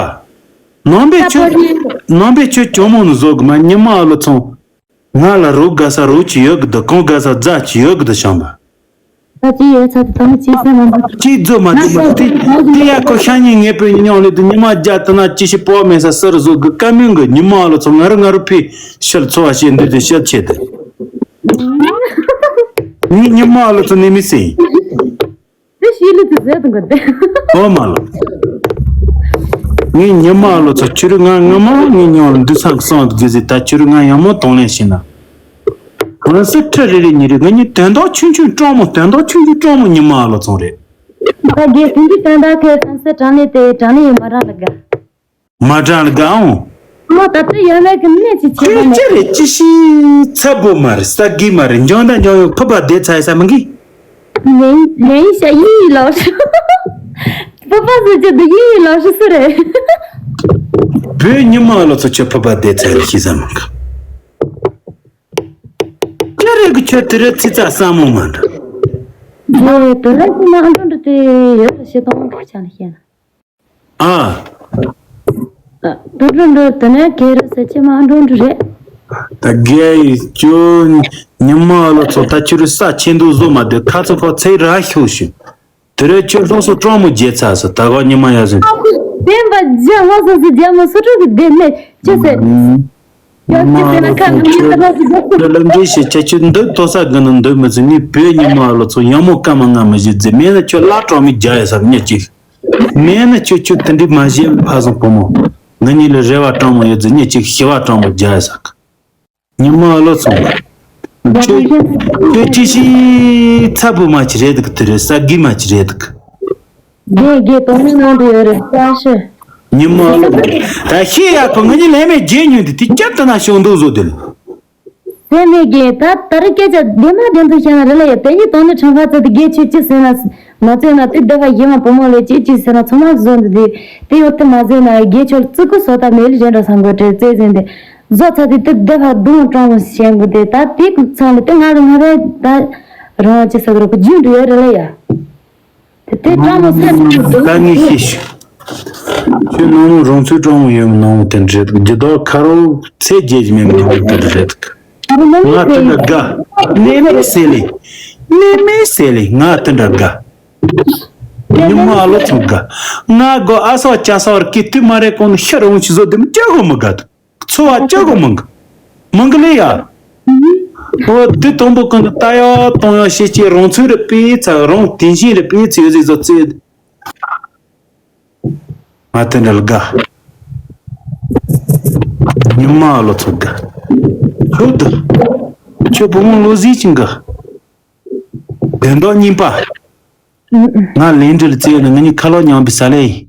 ནང་པའི་ཁ་ཆོས་ཕོར་ཡིན། ནང་པའི་ཆོས་ཇོ་མོ་ནི་བཟོ་གི་མ་ཉི་མ་ཨ་ལོ་ཚོང་། ང་ལ་རོགས་དགའ་ས་རོགས་ཀྱི་ཡོད་གི་འདུག་གང་དགའ་ས་རྫ་ཀྱི་ཡོད་གི་འདུག་བྱམས་པ། ད་ཅི་ཡོད་ཚ་དེ་དང་ཅི་སེམས་མ་འདུག་ཅི་བཟོ་མ་འདུག་མ་དེ་དེ་ཡ་ཁོ་ཤ་ཉེ་ངེས་པོའི་ཉི་མ་ལས་དུ་ཉི་མ་བརྒྱ་དུ་ན་ཅི་ཞིག་པོ་མེད་ས་སར་བཟོ་གི་ཀ་མིང་གི་ཉི་མ་ཨ་ལོ་ཚོང་ང་རུ་ང་རུ་ཕི་ཕྱིར་འཚོ་བ་བྱེད་འདོད་དེ་ཤེད་ཆེ་དེ། ངའི་ཉི་མ་ཨ་ལོ་ཚོ་ནི་མི་སྲིད། དེ་ཤི་ལི་དེ་ཟེར་དང་གོ་དེ། ཨོ་མ་ལོ། ངའི་ཉི་མ་ཨ་ལོ་ཚོ་ཁྱོད་རང་ང་ང་མ་ངའི་ཉོ་ལ་འདུག་ཚང་གི་སོང་དུ་དགོས་ཟེར་ད་ཁྱོད་རང་ང་ཡང་མོ་གཏོང་ལེན་བྱེད་ན། ང་སི་ཁྲི་རེ་རེ་ཉི་རེ་ང་གཉིས་དོན་དག་ཆུང་ཆུང་སྤྲང་མོ་དོན་དག་ཆུང་ཆུང་སྤྲང་མོ་ཉི་མ་ཨ་ལོ་ཚོང་རེད། ད་རྒན་དེ་འདི་དོན་དག་ཁའི་ཚན་སི་དྲང་ལེ་དེ་དྲང་ལེ་ཡོད་མ་རང་ལ་དགའ། མ་དྲང་ལ་དགའ་འོང་། ཨོ་ད་ལྟ་ཡོད་མེད་ཀྱི་གནས་ཅིག་ཁྱོད་བྱེད་པ་ཅི་ནས། རེད་ཅི་ཞིག་ཚ་པོ་མ་རེད་ས་གི་མ་རེད་འཇོན་དང་འཇོན་ཡོད་ཕུ་པ་བསྡད་ཚ་ཡི་ས་མི་གི། ལན་ལན་ཤ་ཡི་ལོ་ཤི། ཕུ་པ་ཟེར་གྱི་འདུག་ཡི་ལོ་ཤི་སུ་རེད། བོད་ཉི་མ་ལོ་ཚོ་ཁྱོད་ཕུ་པ་བསྡད་ཚ་ཡི་ཤི་ས་མི་གི། ཅི་རེད་གི་ཁྱོད་དེ་རེད་ཚི་ཚ་ས་མོ་མ་འདྲ། ལོ་དེ་རེད་ཀྱི་ན་འདོན་འདྲ་དེ་ཡོད་ལ་ཤི་དང་ཁ་ཆ་ལ་ཤེས་ན། ཨ། ད་འགྲོ་འགྲོ་དེ་ནས་གེ་རུ་ཟེར་ཆེ་མ་འགྲོ་འགྲོ་རེད། ད་རྒས་ཡིས་ཅོ། ཉི་མ་ལོ་ཚོ་ད་ཁྱོད་རུ་ས་ཆེན་འདུག་བཟོ་མ་སྡོད་ཁ་ཚོ་ཁོ་ཚེ་ར་ཤོག་ཤིག་དེ་རེད་ཁྱོད་སློབ་གསོ་སྤྲང་མོ་བརྗེད་ཚར་སོང་ད་ག་ཉི་མ་ཡ་ཟིན། བདེན་པ་རྒྱ་ལོ་སོ་སོ་རྒྱ་མོ་སུ་ཁྲོད་ཀྱི་བདེན་མེད་ཅི་ཟེར། ཡོད་ཅི་ཟེར་ན་ཁ་མི་ཉན་ད་ལོ་སོ་སོ། ཁྱོད་ལམ་འདྲེན་བྱེད་ཁྱད་ཁྱོད་འདུག་ཏོ་ས་གི་ནང་འདུག་མི་ཚུགས་ངས་བོད་ཉི་མ་ལོ་ཚོ་ཡང་མོ་སྐར་མ་ལྔ་མི་བཞི་རྫི་མེད་ན་ཁྱོད་བླ་བྲང་མི་རྒྱ་ཡ་ས་མི་ཉན་ཅིག་མེད་ན་ཁྱོད་ཁྱོད་དེ་འདྲི་མ་བྱེད་ཕ་བཟང་བུ་མོ། ང་གཉིས་ལ་རེ་བ་སྤྲང་མོ་ཡོད་ཟེར་ཉེ་གཅིག་ཞི་བ་སྤྲང་མོ་རྒྱ་ཡ་ས་གི། ཉི་མ་ཨ་ལོ་ཚོང་། ཁྱོད་ཁྱོད་ཅི་ཞིག་ཚ་བུ་མ་ཅི་རེད་འདུག་དེ་རེད་ས་གི་མ་ཅི་རེད་འདུག་དགེ་དགེ་དོན་མི་ནང་དུ་ཡོད་རེད་ས་ཤི། ཉི་མ་ཨ་ལོ། ད་ཤི་ཡག་གི་ང་གཉིས་ལས་མེད་རྗེས་ཉོན་དེ་དེ་སྐྱབས་དུ་ན་ཤོང་འདུག་བཟོ་དེ་ལ། དེ་ནས་རྒན་ད་ད་རེས་སྐད་ཆ་བདེན་མ་བདེན་དུ་བཤད་ན་རེ་ལ་ཡ་དེ་ཉིད་དོན་ནི་ཁྲང་ཁ་ཚོད་དུ་རྒན་ཆོས་ཅི་ཟེར་ན་མ་ཚོད་ན་དེ་བདེ་བ་ཡིན་མ་བུ་མོ་ལས་ཅི་ཅི་ཟེར་ན་ཚོ་མ་བཟོ་འདི་དེ་དེ་ཡོད་དེ་མ་ཟེར་ན་རྒན་ཆོས་ཙི་གུ་བཟོ་ད་མེ་ལི་གཞན་འདྲ་སང་གོ་དྲེ་ཙེ་ཟེར་འདི་བཟོ་ཚ་དེ་དེ་བདེ་བ་སྡུག་སྤྲང་བོ་བཤད་དགོས་དེ་ད་དེ་ཚང་ལ་དེ་ང་ལ་ང་རེ་ད་རང་ཅི་ཟེར་རོ་གོ་རྒྱུ་འགྲོ་ཡ་རེ་ལ་ཡ། དེ་དེ་སྤྲང་མོ་ཚད་མི་འདུག་ད་ངས་ཤེས་ཤིག་ཁྱོད་ནང་མོ་རང་ཚོའི་སྤྲང་མོ་ཡོད་མི་ནང་མོ་དེ་འདྲ་རེད་འདུག་རྒྱུ་དག་ཁ་རོག་ཚད་རྒྱས་ཀྱི་མེད་མི་ནང་མོ་དེ་འདྲ་རེད་འདུག་ང་དེ་འདྲ་དགའ། གནས་མེད་ཟེར་ལེ། གནས་མེད་ཟེར་ལེ་ང་དེ་འདྲ་དགའ། ཉི་མ་ཨ་ལོ་ཚོ་དགའ། ང་དགོ་ཨ་སོག་ཅ་སོག་ར་སྐད་དུས་མ་རེད་གོང་ནས་ཤི་རུང་ཆི་བཟོ་དེ་མི་སྐྱོ་གོ་མི་དགའ་འདུག་འཚོ་བ་སྐྱོ་གོ་མང་གི། མང་གི་ལེ་ཡ། ཨོ་དེ་དང་པོ་ཀུན་ཏུ་ལྟ་ཡག་གཏོང་ཡག་བྱེད་ཀྱི་རང་ཚོད་རེ་སྤེལ་ཚ་རང་དེང་ཞིང་རེ་སྤེལ་ཚེ་ཡོད་ཟིག་བཟོ་ཚེ། ང་དེ་འདྲ་ལ་དགའ། ཉི་མ་ལོ་ཚོ་དགའ། ཁྱོད་དུ། ཁྱོད་བུ་མོ་ལོ་ཟིག་ཅིག་དགའ། དོན་དག་གཉིས་པ། ང་ལན་འདྲི་ལ་བཙལ་ནས་ང་གཉིས་ཁ་ལོ་མཉམ་པའི་ས་ལེ་ཡིན།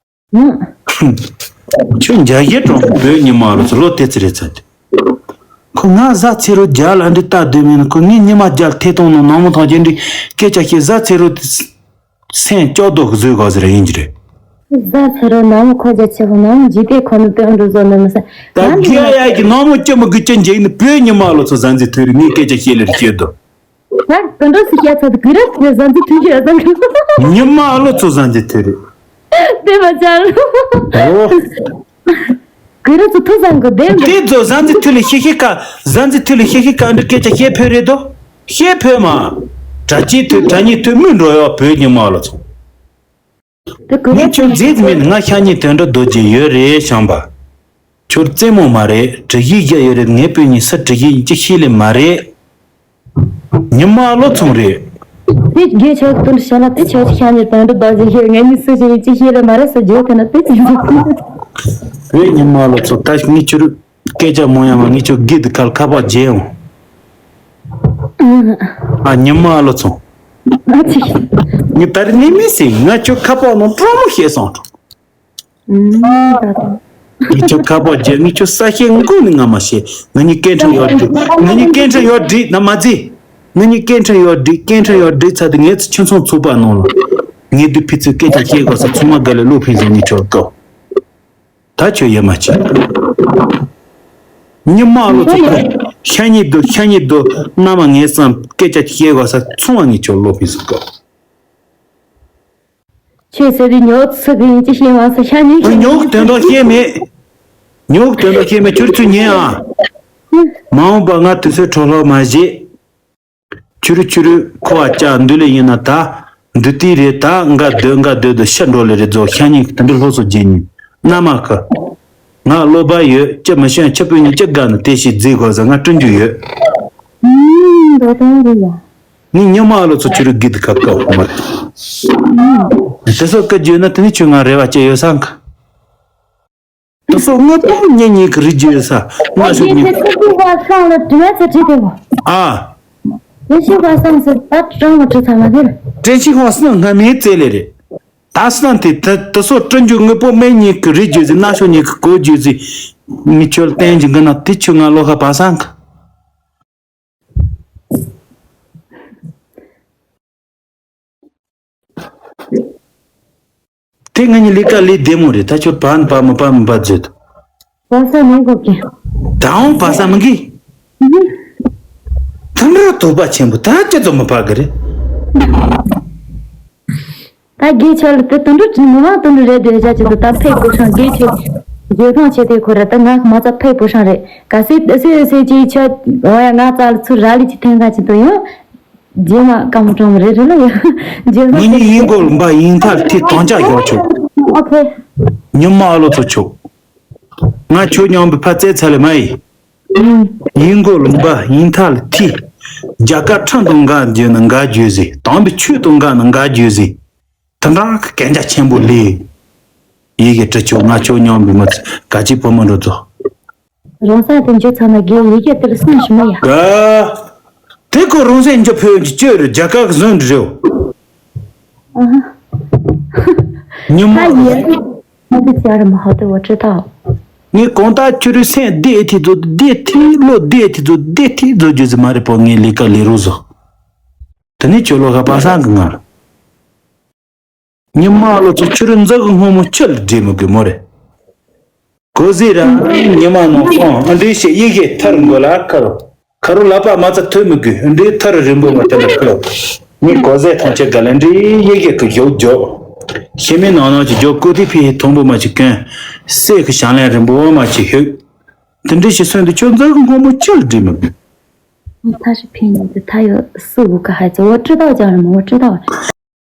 ཁྱོད་འཇའ་ཡེ་གྲོང་བོད་ཉི་མ་ལོ་ཚོ་ལོ་དེ་ཚེ་རེད་ཚར་ཏེ། ཁོ་ང་བཟའ་ཚེ་རོ་རྒྱལ་ཨ་འདྲི་ལྟ་སྡོད་མིན་ཁོ་ངའི་ཉི་མ་རྒྱལ་ཐེ་གཏོང་ནང་ནང་མོ་ཐང་ཅན་འདྲི་སྐད་ཆ་བཤད་བཟའ་ཚེ་རོ་སེམས་སྐྱོ་དོ་བཟོས་གོ་ཟེར་ཡིན་གྱི་རེད། བཟའ་ཚེ་རོ་ནང་མོ་ཁོ་རྒྱ་ཆེ་ཁོ་ནང་མོ་འཇིག་རྟེན་ཁོ་ནི་སྟོན་འགྲོ་བཟོ་ནི་མི་ས། ད་རྒྱལ་ཡ་གི་ནང་མོ་སྐྱོ་མི་དགུ་ཅན་འཇིག་ནི་བོད་ཉི་མ་ལོ་ཚོ་བཟའ་ཚེ་ཐོས་རེད་ངའི་སྐད་ཆ་བཤད་ལེར་བཤད་དོ། ད་ག་འདྲ་སི་སྐྱ་ཚ་དུ་གུ་ར་ཐུ་ཟན་ཙི་ཐུ་ཅི་ཨ་ཙམ་རེད། ཉི་མ་ཨ་ལོ་ཚོ་ཟན་ཙི་ཐུ་རེད། དེ་མ་ཅར། ཨོ། གུ་ར་ཚོ་ཐུ་ཟན་གོ་དེ་མ། དེ་ཚོ་ཟན་ཙི་ཐུ་ལ་ཤི་ཤི་ཀ་ཟན་ཙི་ཐུ་ལ་ཤི་ཤི་ཀ་འདྲ་སྐད་ཆ་བཤད་ཕོད་རེད་དོ། བཤད་ཕོད་མ། དྲ་ཅི་ཐུ་དྲ་ཉི་ཐུ་མི་འགྲོ་ཡོ་བོད་ཉི་མ་ཨ་ལོ་ཚོ། ངས་ཁྱོད་རྫས་མིན་ང་ཤ་ཉེ་དོན་འགྲོ་རྡོ་རྗེ་ཡོད་རེད་བྱམས་པ། ཁྱོད་རྩེད་མོ་མ་རེད་དྲི་ཡིག་རྒྱ་ཡོད་རེད་ངའི་སྤུན་གཉིས་སུ་དྲི་ཡིག་ཅི་ཤེས་ལེ་མ་རེད། ཉི་མ་ལོ་ཚོང་རེད། དེ་དགེ་ཆོག་དོན་བྱ་ལ་དེ་ཆོག་ཅི་ཤ་ཉེ་དང་འདྲ་བ་ཞིག་ཤེས། ངས་མི་སུ་ཞིག་ཡིན་ཅི་ཤེས་རེ་མ་རེད་ཟེར་རྒྱུ་དེ་ན་དེ་ཅི་ཟེར། བོད་ཉི་མ་ལོ་ཚོ་ད་ངས་ཁྱོད་སྐད་ཆ་མང་ཡང་མ་ངས་ཁྱོད་དགེ་འདི་གལ་ཁ་པར་བརྗེད་ཡོང་། ཨ་ཉི་མ་ལོ་ཚོ། ཨ་ཅི། ངས་ད་རེས་ནས་མི་སྲིད་ང་ཁྱོད་ཁ་པར་ནང་སྤྲང་མོ་བཤད་སོང་། ཨུམ། ད་ད། ངས་ཁྱོད་ཁ་པར་བརྗེད། ངས་ཁྱོད་ས་ཤེས་མགོ་ནས་ང་མ་ཤེས། ང་གཉིས་སྐད་འཕྲིན་ཡོད་འགྲིག་ང་གཉིས་སྐད་འཕྲིན་ཡོད་འགྲིག་ན་མ་བརྩི། ང་གཉིས་སྐད་འཕྲིན་ཡོད་འགྲིག་སྐད་འཕྲིན་ཡོད་འགྲིག་ཚར་དུས་ངས་ཁྱིམ་ཚང་ཚོགས་པ་ནང་ལ། ངས་དུས་ཕི་ཚོས་སྐད་ཆ་བཤད་དགོས་ས་ཚང་མ་ག་ལེ་བློ་ཕན་ཟེར་ངས་ཁྱོད་བཀའ། ད་ཁྱོད་ཡོད་མ་བྱེད། ཉི་མ་ལོ་ཚོ་ཁོ་ཤ་ཉེ་དུ་ཤ་ཉེ་དུ་མནའ་མ་ངས་བསམ་སྐད་ཆ་བཤད་དགོས་ས་ཚང་མ་ངས་ཁྱོད་བློ་ཕན་ཟེར་བཀའ། ཁྱོད་ཟེར་དུས་ཉོ་ཚིག་གི་ཡིན་ཅི་ཤེས་མ་སོང་ཤ་ཉེ་ཁྱོད་ཉོ་གི་དོན་དག་ཤེས་མེད། ཉོ་གི་དོན་དག་ཤེས་མེད་ཁྱོད་ཚོས་ཉན་ཨ། མ་འོངས་པ་ང་དུས་ཚོད་འཕྲོ་བརླག་མ་བྱེད། ཆུ་རུ་ཆུ་རུ་ཁོ་བ་ཅག་འདུལ་ལེ་ཡིན་ན་ད། འདུལ་ཏི་རེད་ད་འགའ་སྡོད་འགའ་སྡོད་དུ་ཤ་འགྲོ་ལེ་རེད་རྫོགས་ཤ་ཉིན་དུ་འདུལ་སློབ་གསོ་བྱེད་ཉིན། མནའ་མ་ཁུ། ང་བློ་བ་ཡོད་ཅི་མི་ཤེས་ཆུ་པོ་ཉིན་ཅི་དགའ་ནི་དེ་ཞིག་རྫི་དགོས་ཟེར་ང་སྤྲོ་རྒྱུ་ཡོད། ད་དང་རེད་ཡ། ངས་ཉི་མ་ཨ་ལོ་ཚོ་ཆུ་རུ་གི་དུ་ཁ་བཀའ་འོ་མ་རེད། དེ་ཚོ་བཀའ་བརྗོད་ན་དེ་ནི་ཁྱོད་ང་རེ་བ་ཅི་ཡོད་ས་འགའ། དེ་ཚོ་དངོས་པོ་ཉེ་ཉེ་གི་རིགས་རྒྱུ་ས་ང་ཞིག་ཉེ། དེ་ཚོ་བ་སང་ལ་དྲི་བ་ཚ་དྲི་དེ་བ། ཨ། དེ་ཤི་བ་སང་ཟེར་ད་དྲང་མ་དྲི་ཚང་མ་དེར། དྲན་ཤིང་བ་སང་སྔ་མའི་རྩེ་ལེ་རེད། ད་སང་དེ་ད་དེ་ཚོ་སྤྲོ་འཇུག་དངོས་པོ་སྨན་ཉེ་གི་རིགས་རྒྱུ་ཟི་ན་ཤོ་ཉེ་གི་གོ་རྒྱུ་ཟི། མི་ཆོལ་བསྟན་གྱི་འགི་ན་དེ་ཆུ་ང་ལོ་ཁ་བ་སང་གི། དེ་ང་གཉིས་ལས་ཀ་ལས་བདེ་མོ་རེད་ད་ཁྱོད་བན་པ་མི་པ་མི་པ་བརྗོད། བ་ས་མི་གོ་གི། ད་འོང་བ་ས་མི་གི། ཐམ་ར་དོགས་པ་ཆེན་པོ་ད་ཅི་ཙམ་མི་པ་གི་རེད། ད་དགེ་ཆོ་ལ་དེ་དུད་འགྲོ་ཅི་མི་མང་དུད་འགྲོ་རེད་དེ་བྱ་ཅི་ད་ད་ཕེ་པོ་ཤང་དགེ་ཆོ་རྗེས་ཐང་ཆེ་དེ་ཁོ་ར་ད་ང་མ་ཚ་ཕེ་པོ་ཤང་རེད་ག་སེ་སེ་སེ་ཅི་ཆོ་འོ་ཡ་ང་ཚ་ལ་ཚུར་ར་ལི་ཅི་ཐེན་ག་ཅི་དུ་ཡོད། རྗེས་མ་སྐམ་པོ་གྲོང་མོ་རེད་རེད་ལ་ཡ། རྗེས་མ་ངེད་གཉིས་ཡིན་དགོས་ལུང་པ་ཡིན་ཐར་ཐིག་དང་ཅག་ཡོད་ཆོག་ཨོ་ཁེ། ཉི་མ་ཨ་ལོ་ཚོ་ཆོག་ང་ཁྱོད་མཉམ་པའི་ཕ་བཙལ་ཚར་ལེ་མ་ཡིན། ཡིན་དགོས་ལུང་པ་ཡིན་ཐར་ཐིག་རྒྱ་གར་ཁྲིམས་དང་འགལ་རྒྱུ་ནི་འགལ་རྒྱུ་ཟིག་དམ་པའི་ཆོས་དང་འགལ་ནི་འགལ་རྒྱུ་ཟིག་དེ་འདྲ་གི་གན་རྒྱ་ཆེན་པོ་ལས། ཡི་གེ་བྲི་ཆོག་ང་ཁྱོད་མཉམ་པའི་མི་ཚོ་ག་ཅི་བུ་མོ་འགྲོ་ཚོ། རང་ས་དེ་འཇོག་ཚང་མ་དགེ་ཡི་གེ་དེར་སོང་ཞིག་མ་ཡ། ག་དེ་ཁོ་རང་སེམས་འཇོག་ཕོད་ཀྱི་ཅོས་རུ་རྒྱ་གར་གི་བཟོས་འདྲི་རེད། ཨ་ཧ། ཉི་མ་ད་ཡིན། ང་དེ་ཚེ་ཨ་རི་མ་ཧ་དེ་བ་ཁྲི་ཐག་ངས་གང་ལྟར་ཁྱོད་རའི་སེམས་བདེ་ཐིག་བཟོ་བདེ་ཐིག་བློ་བདེ་ཐིག་བཟོ་བདེ་ཐིག་བཟོ་རྒྱུ་ཟིག་མ་རེད་པོ་ངས་ལས་ཀ་ལས་རོགས་བཟོ། དེ་ནས་ཁྱོད་ལོ་ཁ་པ་སངས་གི་ངར། ཉི་མ་ལོ་ཚོ་ཁྱོད་རའི་མཛའ་གི་སྔོན་མོ་ཁྱོད་ལ་འདྲེས་མི་དགོས་མོ་རེད། གོ་ཟེར་ར་ཉི་མ་ནང་ཁོང་ཨ་འདྲེས་ཤེས་ཡི་གེ་ཐར་མགོ་ལ་ཁ་རོ། ཁ་རུ་ལག་པ་མ་ཚ་ཐོས་མི་དགོས་འདྲའི་ཐར་རིང་པོ་མ་ཐལ་ལ་ཁུ་ལོ། མི་གོ་ཟས་ཐང་ཆད་ག་ལ་འདྲའི་ཡི་གེ་གི་ཞོག་འཇོག་ཤེས་མི་ནང་ནང་གི་འཇོག་ཀུ་ཐི་ཕི་ཧི་མཐོན་པོ་མ་ཅིག་གོན། སྲས་ཀྱི་ཞང་ལན་རིང་པོ་མ་ཅིག་ཧུག་དེ་འདྲའི་ཞིག་སོན་དུ་ཁྱོད་མཛའ་གི་སྔོན་མོ་ཁྱོད་ལ་འདྲེས་མི་དགོས། ཐ་ཤི་ཕི་ཉི་དུ་ཐ་ཡོ་སུ་གུ་ཀ་ཧ་ཅི་འོ་ཀྲི་ཏའོ་ཅང་རི་མོ་འོ་ཀྲི་ཏའོ།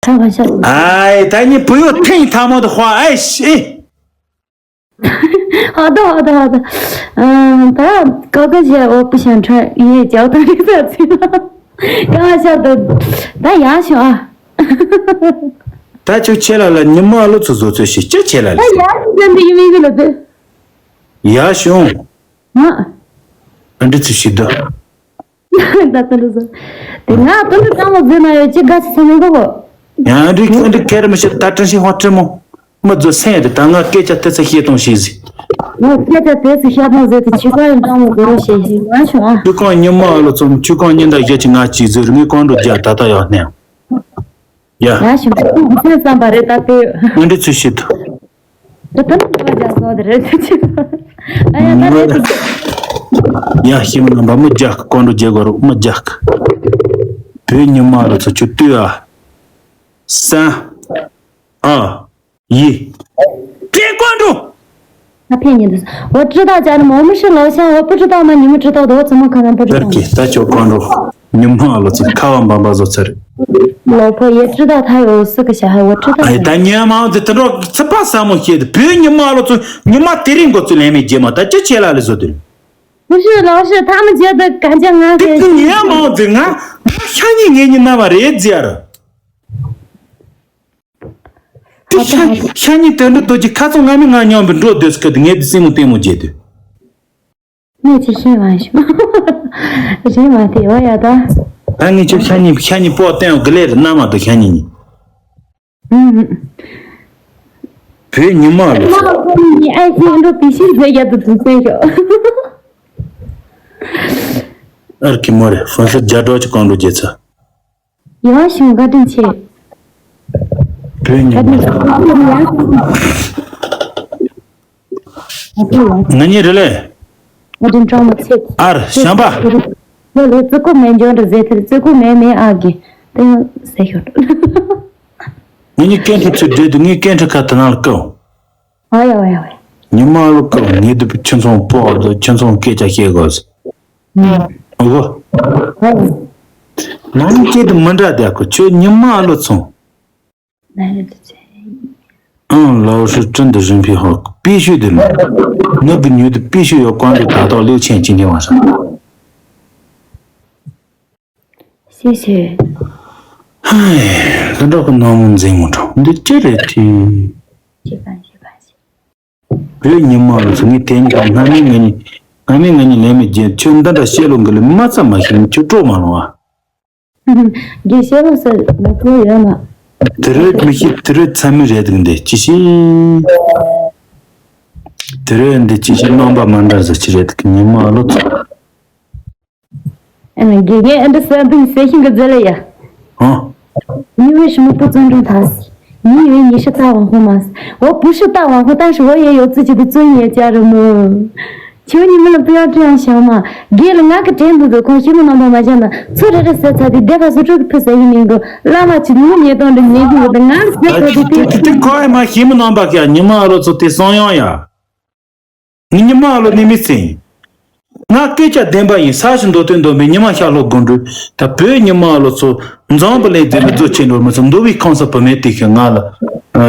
ཐ་ག་ཤ། ཨའི་ད་ནི་བུ་ཡོ་ཐེངས་ཐ་མོ་དུ་ཧོ་ཨའི་ཤི། ཧ་ད་ཧ་ད་ཧ་ད། ཨ་ད་ཀ་ཀ་ཞེ་འོ་པི་ཤན་ཁྲ་ཡེ་ཅའོ་ད་རི་ས་ཚི་ན། ཀ་ཤ་ད་ད་ཡ་ཤོ་ཨ། ད་ཁྱོད་ཆེ་ལ་ལ་ཉི་མ་ལོ་ཚོ་བཟོ་ཚོད་ཤིག་ཅི་ཆེ་ལ་ལ་ད་ཡ་ཤོ་ད་འདི་ཡི་མིང་གི་ལ་ད། ཡ་ཤོ། ང་། ཨ་འདྲི་ཚུལ་ཤིག་ད། ད་ལྟ་འདྲི་ཚུལ། དེ་ང་ད་འདྲི་ཙམ་ལ་བཟོས་ན་ཡོད་ཅི་དགའ་ཆེ་ཆེ་མི་དགོས་གོ། ཡང་འདྲི་ཁྱོད་འདྲི་ཁེར་མི་ཤེས་ད་དྲན་ཤེས་ཧོ་ཁྲེ་མོ། མི་བཟོ་སེམས་དེ་ད་ང་སྐད་ཆ་དེ་ཚོ་བཤད་གཏོང་ཤེས་ཟིག་ང་སྐད་ཆ་དེ་ཚོ་བཤད་གཏོང་ཟེར་དུས་ཆུ་ཁ་ཡང་འདྲ་མོ་དགོས་རོགས་བཤད་ཤིག་ང་བྱུང་ཨ། ཆུ་ཁང་ཉི་མ་ཨ་ལོ་ཚོམ་ཆུ་ཁང་ཉི་ཟླ་བཞི་གཅིག་ང་གཅིག་ཟེར་ངས་གང་འགྲོ་རྒྱ་ད་ལྟ་ཡག་ནས། ཡ། ང་ཞིག་ཚོད་བསམ་པ་རེད་ད་ལྟོས། ཨ་འདྲི་ཚུལ་ཤིག་ད། ད་ད་ནི་བ་རྒྱ་སོ་དེ་རེད་ཚུལ་ཤིག་ཨ་ཡ་ད་རེད་ཚུལ་ཤིག་ཡ་ཤི་མི་རྣམ་པ་མི་རྒྱག་གི་གང་འགྲོ་རྒྱལ་གོ་རོགས་མི་རྒྱག་གི་བོད་ཉི་མ་ལ་ཚོ་ཆུ་ལྟོས་ཨ། ས། ཨ། ཡི། དྲན་གང་འགྲོ། ང་ཕན་ཉེ་འདུག་འོ་ཀྲི་ཏའོ་ཅང་རི་མོ་མི་ཤི་ལོ་ཤང་འོ་པུ་ཀྲི་ཏའོ་མ་ཉི་མ་ཀྲི་ཏའོ་དོ་ཙི་མ་ཁ་ན་པུ་ཀྲི་ཏའོ། ལར་གི་ད་ཆོ་གང་འགྲོ། ཉི་མ་ལོ་ཚིག་ཁ་བ་འབམ་པ་བཟོ་ཚར། ལོ་ཕོ་ཡེ་ཀྲི་ཏའོ་ཐ་ཡོ་སི་ཀི་ཤ་ཧ་འོ་ཀྲི་ཏའོ། ཨ་ཡི་ད་ཉི་མ་འོ་དེ་དེ་འགྲོ་ཚི་པ་ས་མོ་ཤེས་དེ་བོད་ཉི་མ་ལོ་ཚོ་ཉི་མ་དེ་རིང་འགོ་ཚུལ་ལེན་མེད་རྗེས་མ་ད་ཅི་ཆེ་ལ་ལི་བཟོ་དེ། མི་ཤི་ལོ་ཤི་ཐ་མི་རྗེ་དུ་གན་ཅང་ང་དེ་ཁེ་ཉི་མ་འོ་དེ་ང་ང་ཤ་ཉི་ངེད་ཉི་ན་བ་རེད་ཟེར། ཤ་ཤ་ཉེ་དོན་འགྲུབ་རྡོ་རྗེ་ཁ་ཚོ་ང་མི་ང་མཉམ་པའི་འགྲོ་སྡོད་སྐད་དུ་ངས་དེ་སྲིང་མོ་ལྟད་མོ་བརྗེད་དུས། ངས་ཅི་ཤེས་མ་ཤེས། རེད་མ་དེ་བ་ཡ་ད། ད་ངས་ཁྱོད་ཤ་ཉེ་ཤ་ཉེ་པོ་བསྟན་འོ་གི་ལེ་རེད་ན་མ་དོ་ཤ་ཉེ་ཉེ། ཨུམ། བོད་ཉི་མ་ལོ། ང་ལ་ཁོ་གཉིས་ཨའི་ཅིག་འགྲོ་བི་ཤིག་ཟེར་རྒྱ་དུ་དུ་ཟེར་ཤོག་ཨར་ཁི་མོ་རེ་ཧྥོན་སི་རྒྱ་སྒྲོག་ཅིག་གང་འགྲོ་རྒྱལ་ཚ། ཡོང་བ་བྱུང་བཀའ་དྲིན་ཆེ། བོད་ཉི་མ། ང་གཉིས་རེད་ལེ། བཀའ་དྲིན་གྲངས་མ་ཆེ། ཨར་བྱམས་པ། ལོ་ལོ་ཙི་གོ་མེ་འཇོན་འདྲ་ཟེར་ཐལ། ཙི་གོ་མེ་མེ་ཨ་གི་ཏེ་ཟེར་ཤོག་ངེད་གཉིས་སྐད་འཕྲིན་ཚུར་སྦྲེལ་དུས་ངས་སྐད་འཕྲིན་ཁ་དེ་ནང་ལ་བཀོད། ཨོ་ཡ་ཨོ་ཡ་ཨོ་ཡ། ཉི་མ་ལོ་བཀོད་ངེད་དུ་ཁྱིམ་ཚང་པོ་ཨ་དུ་ཁྱིམ་ཚང་སྐད་ཆ་བཤད་དགོས། ཨོ། ཨོ་ཡ། ནང་སྐད་དུ་མི་འདྲ་དེ་ཁོ་ཁྱོད་ཉི་མ་ལོ་ཚོང་། ཨང་ལའོ་ཧྲི་ཀྲིན་དུ་རིན་ཕི་ཧོ་པི་ཤུ་དུ་ལ། ནུབ་ཀྱི་ཉུལ་དུ་པི་ཤུ་ཡོ་ཀོང་དུ་ད་ཐོག་ལེའུ་ཆེན་ཅི་ཉེ་བ་ས། ཤེས་ཤེས། ཧའི། ལྷ་འདྲོག་གི་ནང་མོ་འཛིན་མོ་འགྲོ་འདི་ཅི་རེད་དྲིས། ཤེས་པ་ཤེས་པ་ཤེས། བོད་ཉི་མ་ལ་སོ་ངས་དེ་ཉིད་སྔ་མའི་ང་ཉིད་སྔ་མའི་ང་ཉིད་ལས་མེད་རྒྱན་ཁྱོད་འདི་འདྲ་བཤད་ལོ་འགི་ལ་མ་ཚ་མ་ཤེས་ནས་ཁྱོད་སྤྲོ་མ་ལོང་བ། དགེ་བཤད་པ་ཟེར་ལ་ཚོ་ཡོད་ན། དེ་རོད་མི་ཤེས་དེ་རོད་ཚ་མི་རེད་འདི་ཅི་ཤེས། དེ་རོད་འདི་ཅི་ཤེས་རྣམ་པ་མ་འདྲ་ཟེར་ཅི་རེད་ཉི་མ་ལོ་ཚོ། དགེ་རྒན་ཨ་འདྲ་ཟེར་འདི་ཟེར་ཤིང་གི་རྫི་ལ་ཡ། ཧང་། 你为什么不尊重他？你以为你是大网红吗？我不是大网红，但是我也有自己的尊严，家人们。求你们不要这样想嘛。རྒན་ལ་ང་གི་དྲན་འདུག་དུ་ཁོང་ཤི་མོ་རྣམ་པ་མ་བྱས་ན་ཚུར་རེ་རེ་ཟེར་ཚར་དུས་བདེ་བ་སུ་ཁྲོད་ཀྱི་ཕུ་ཟེར་ཡིན་མིན་གོ་བླ་མ་ཆུ་ལུང་ཉེས་དོན་འདི་ཉེས་ཀྱི་ཡོད་དུ་ང་ལ་ཟེར་ཚར་དུས་དེ་དེ་དེ་ཁོ་ཨེ་མ་ཤི་མོ་རྣམ་པ་ཀྱ་ཉི་མ་ཨ་ལོ་ཚོ་དེ་སང་ཡང་ཡ། ངའི་ཉི་མ་ཨ་ལོ་ནི་མི་ཚེ་ཡིན། ང་སྐད་ཆ་བདེན་པ་ཡིན་ས་ཞིག་མདོ་དོན་སྡོམ་པའི་ཉི་མ་ཤར་ལྷོ་དགོན་སྒྲུབ་ད་བོད་ཉི་མ་ཨ་ལོ་ཚོ་འཛམ་བུ་གླིང་འཛིན་པའི་རྫོ་ཆེན་འགྲོ་མི་ཚོ་མདོ་བའི་ཁང་ས་བུ་མེད་དེ་ཤི་ང་ལ་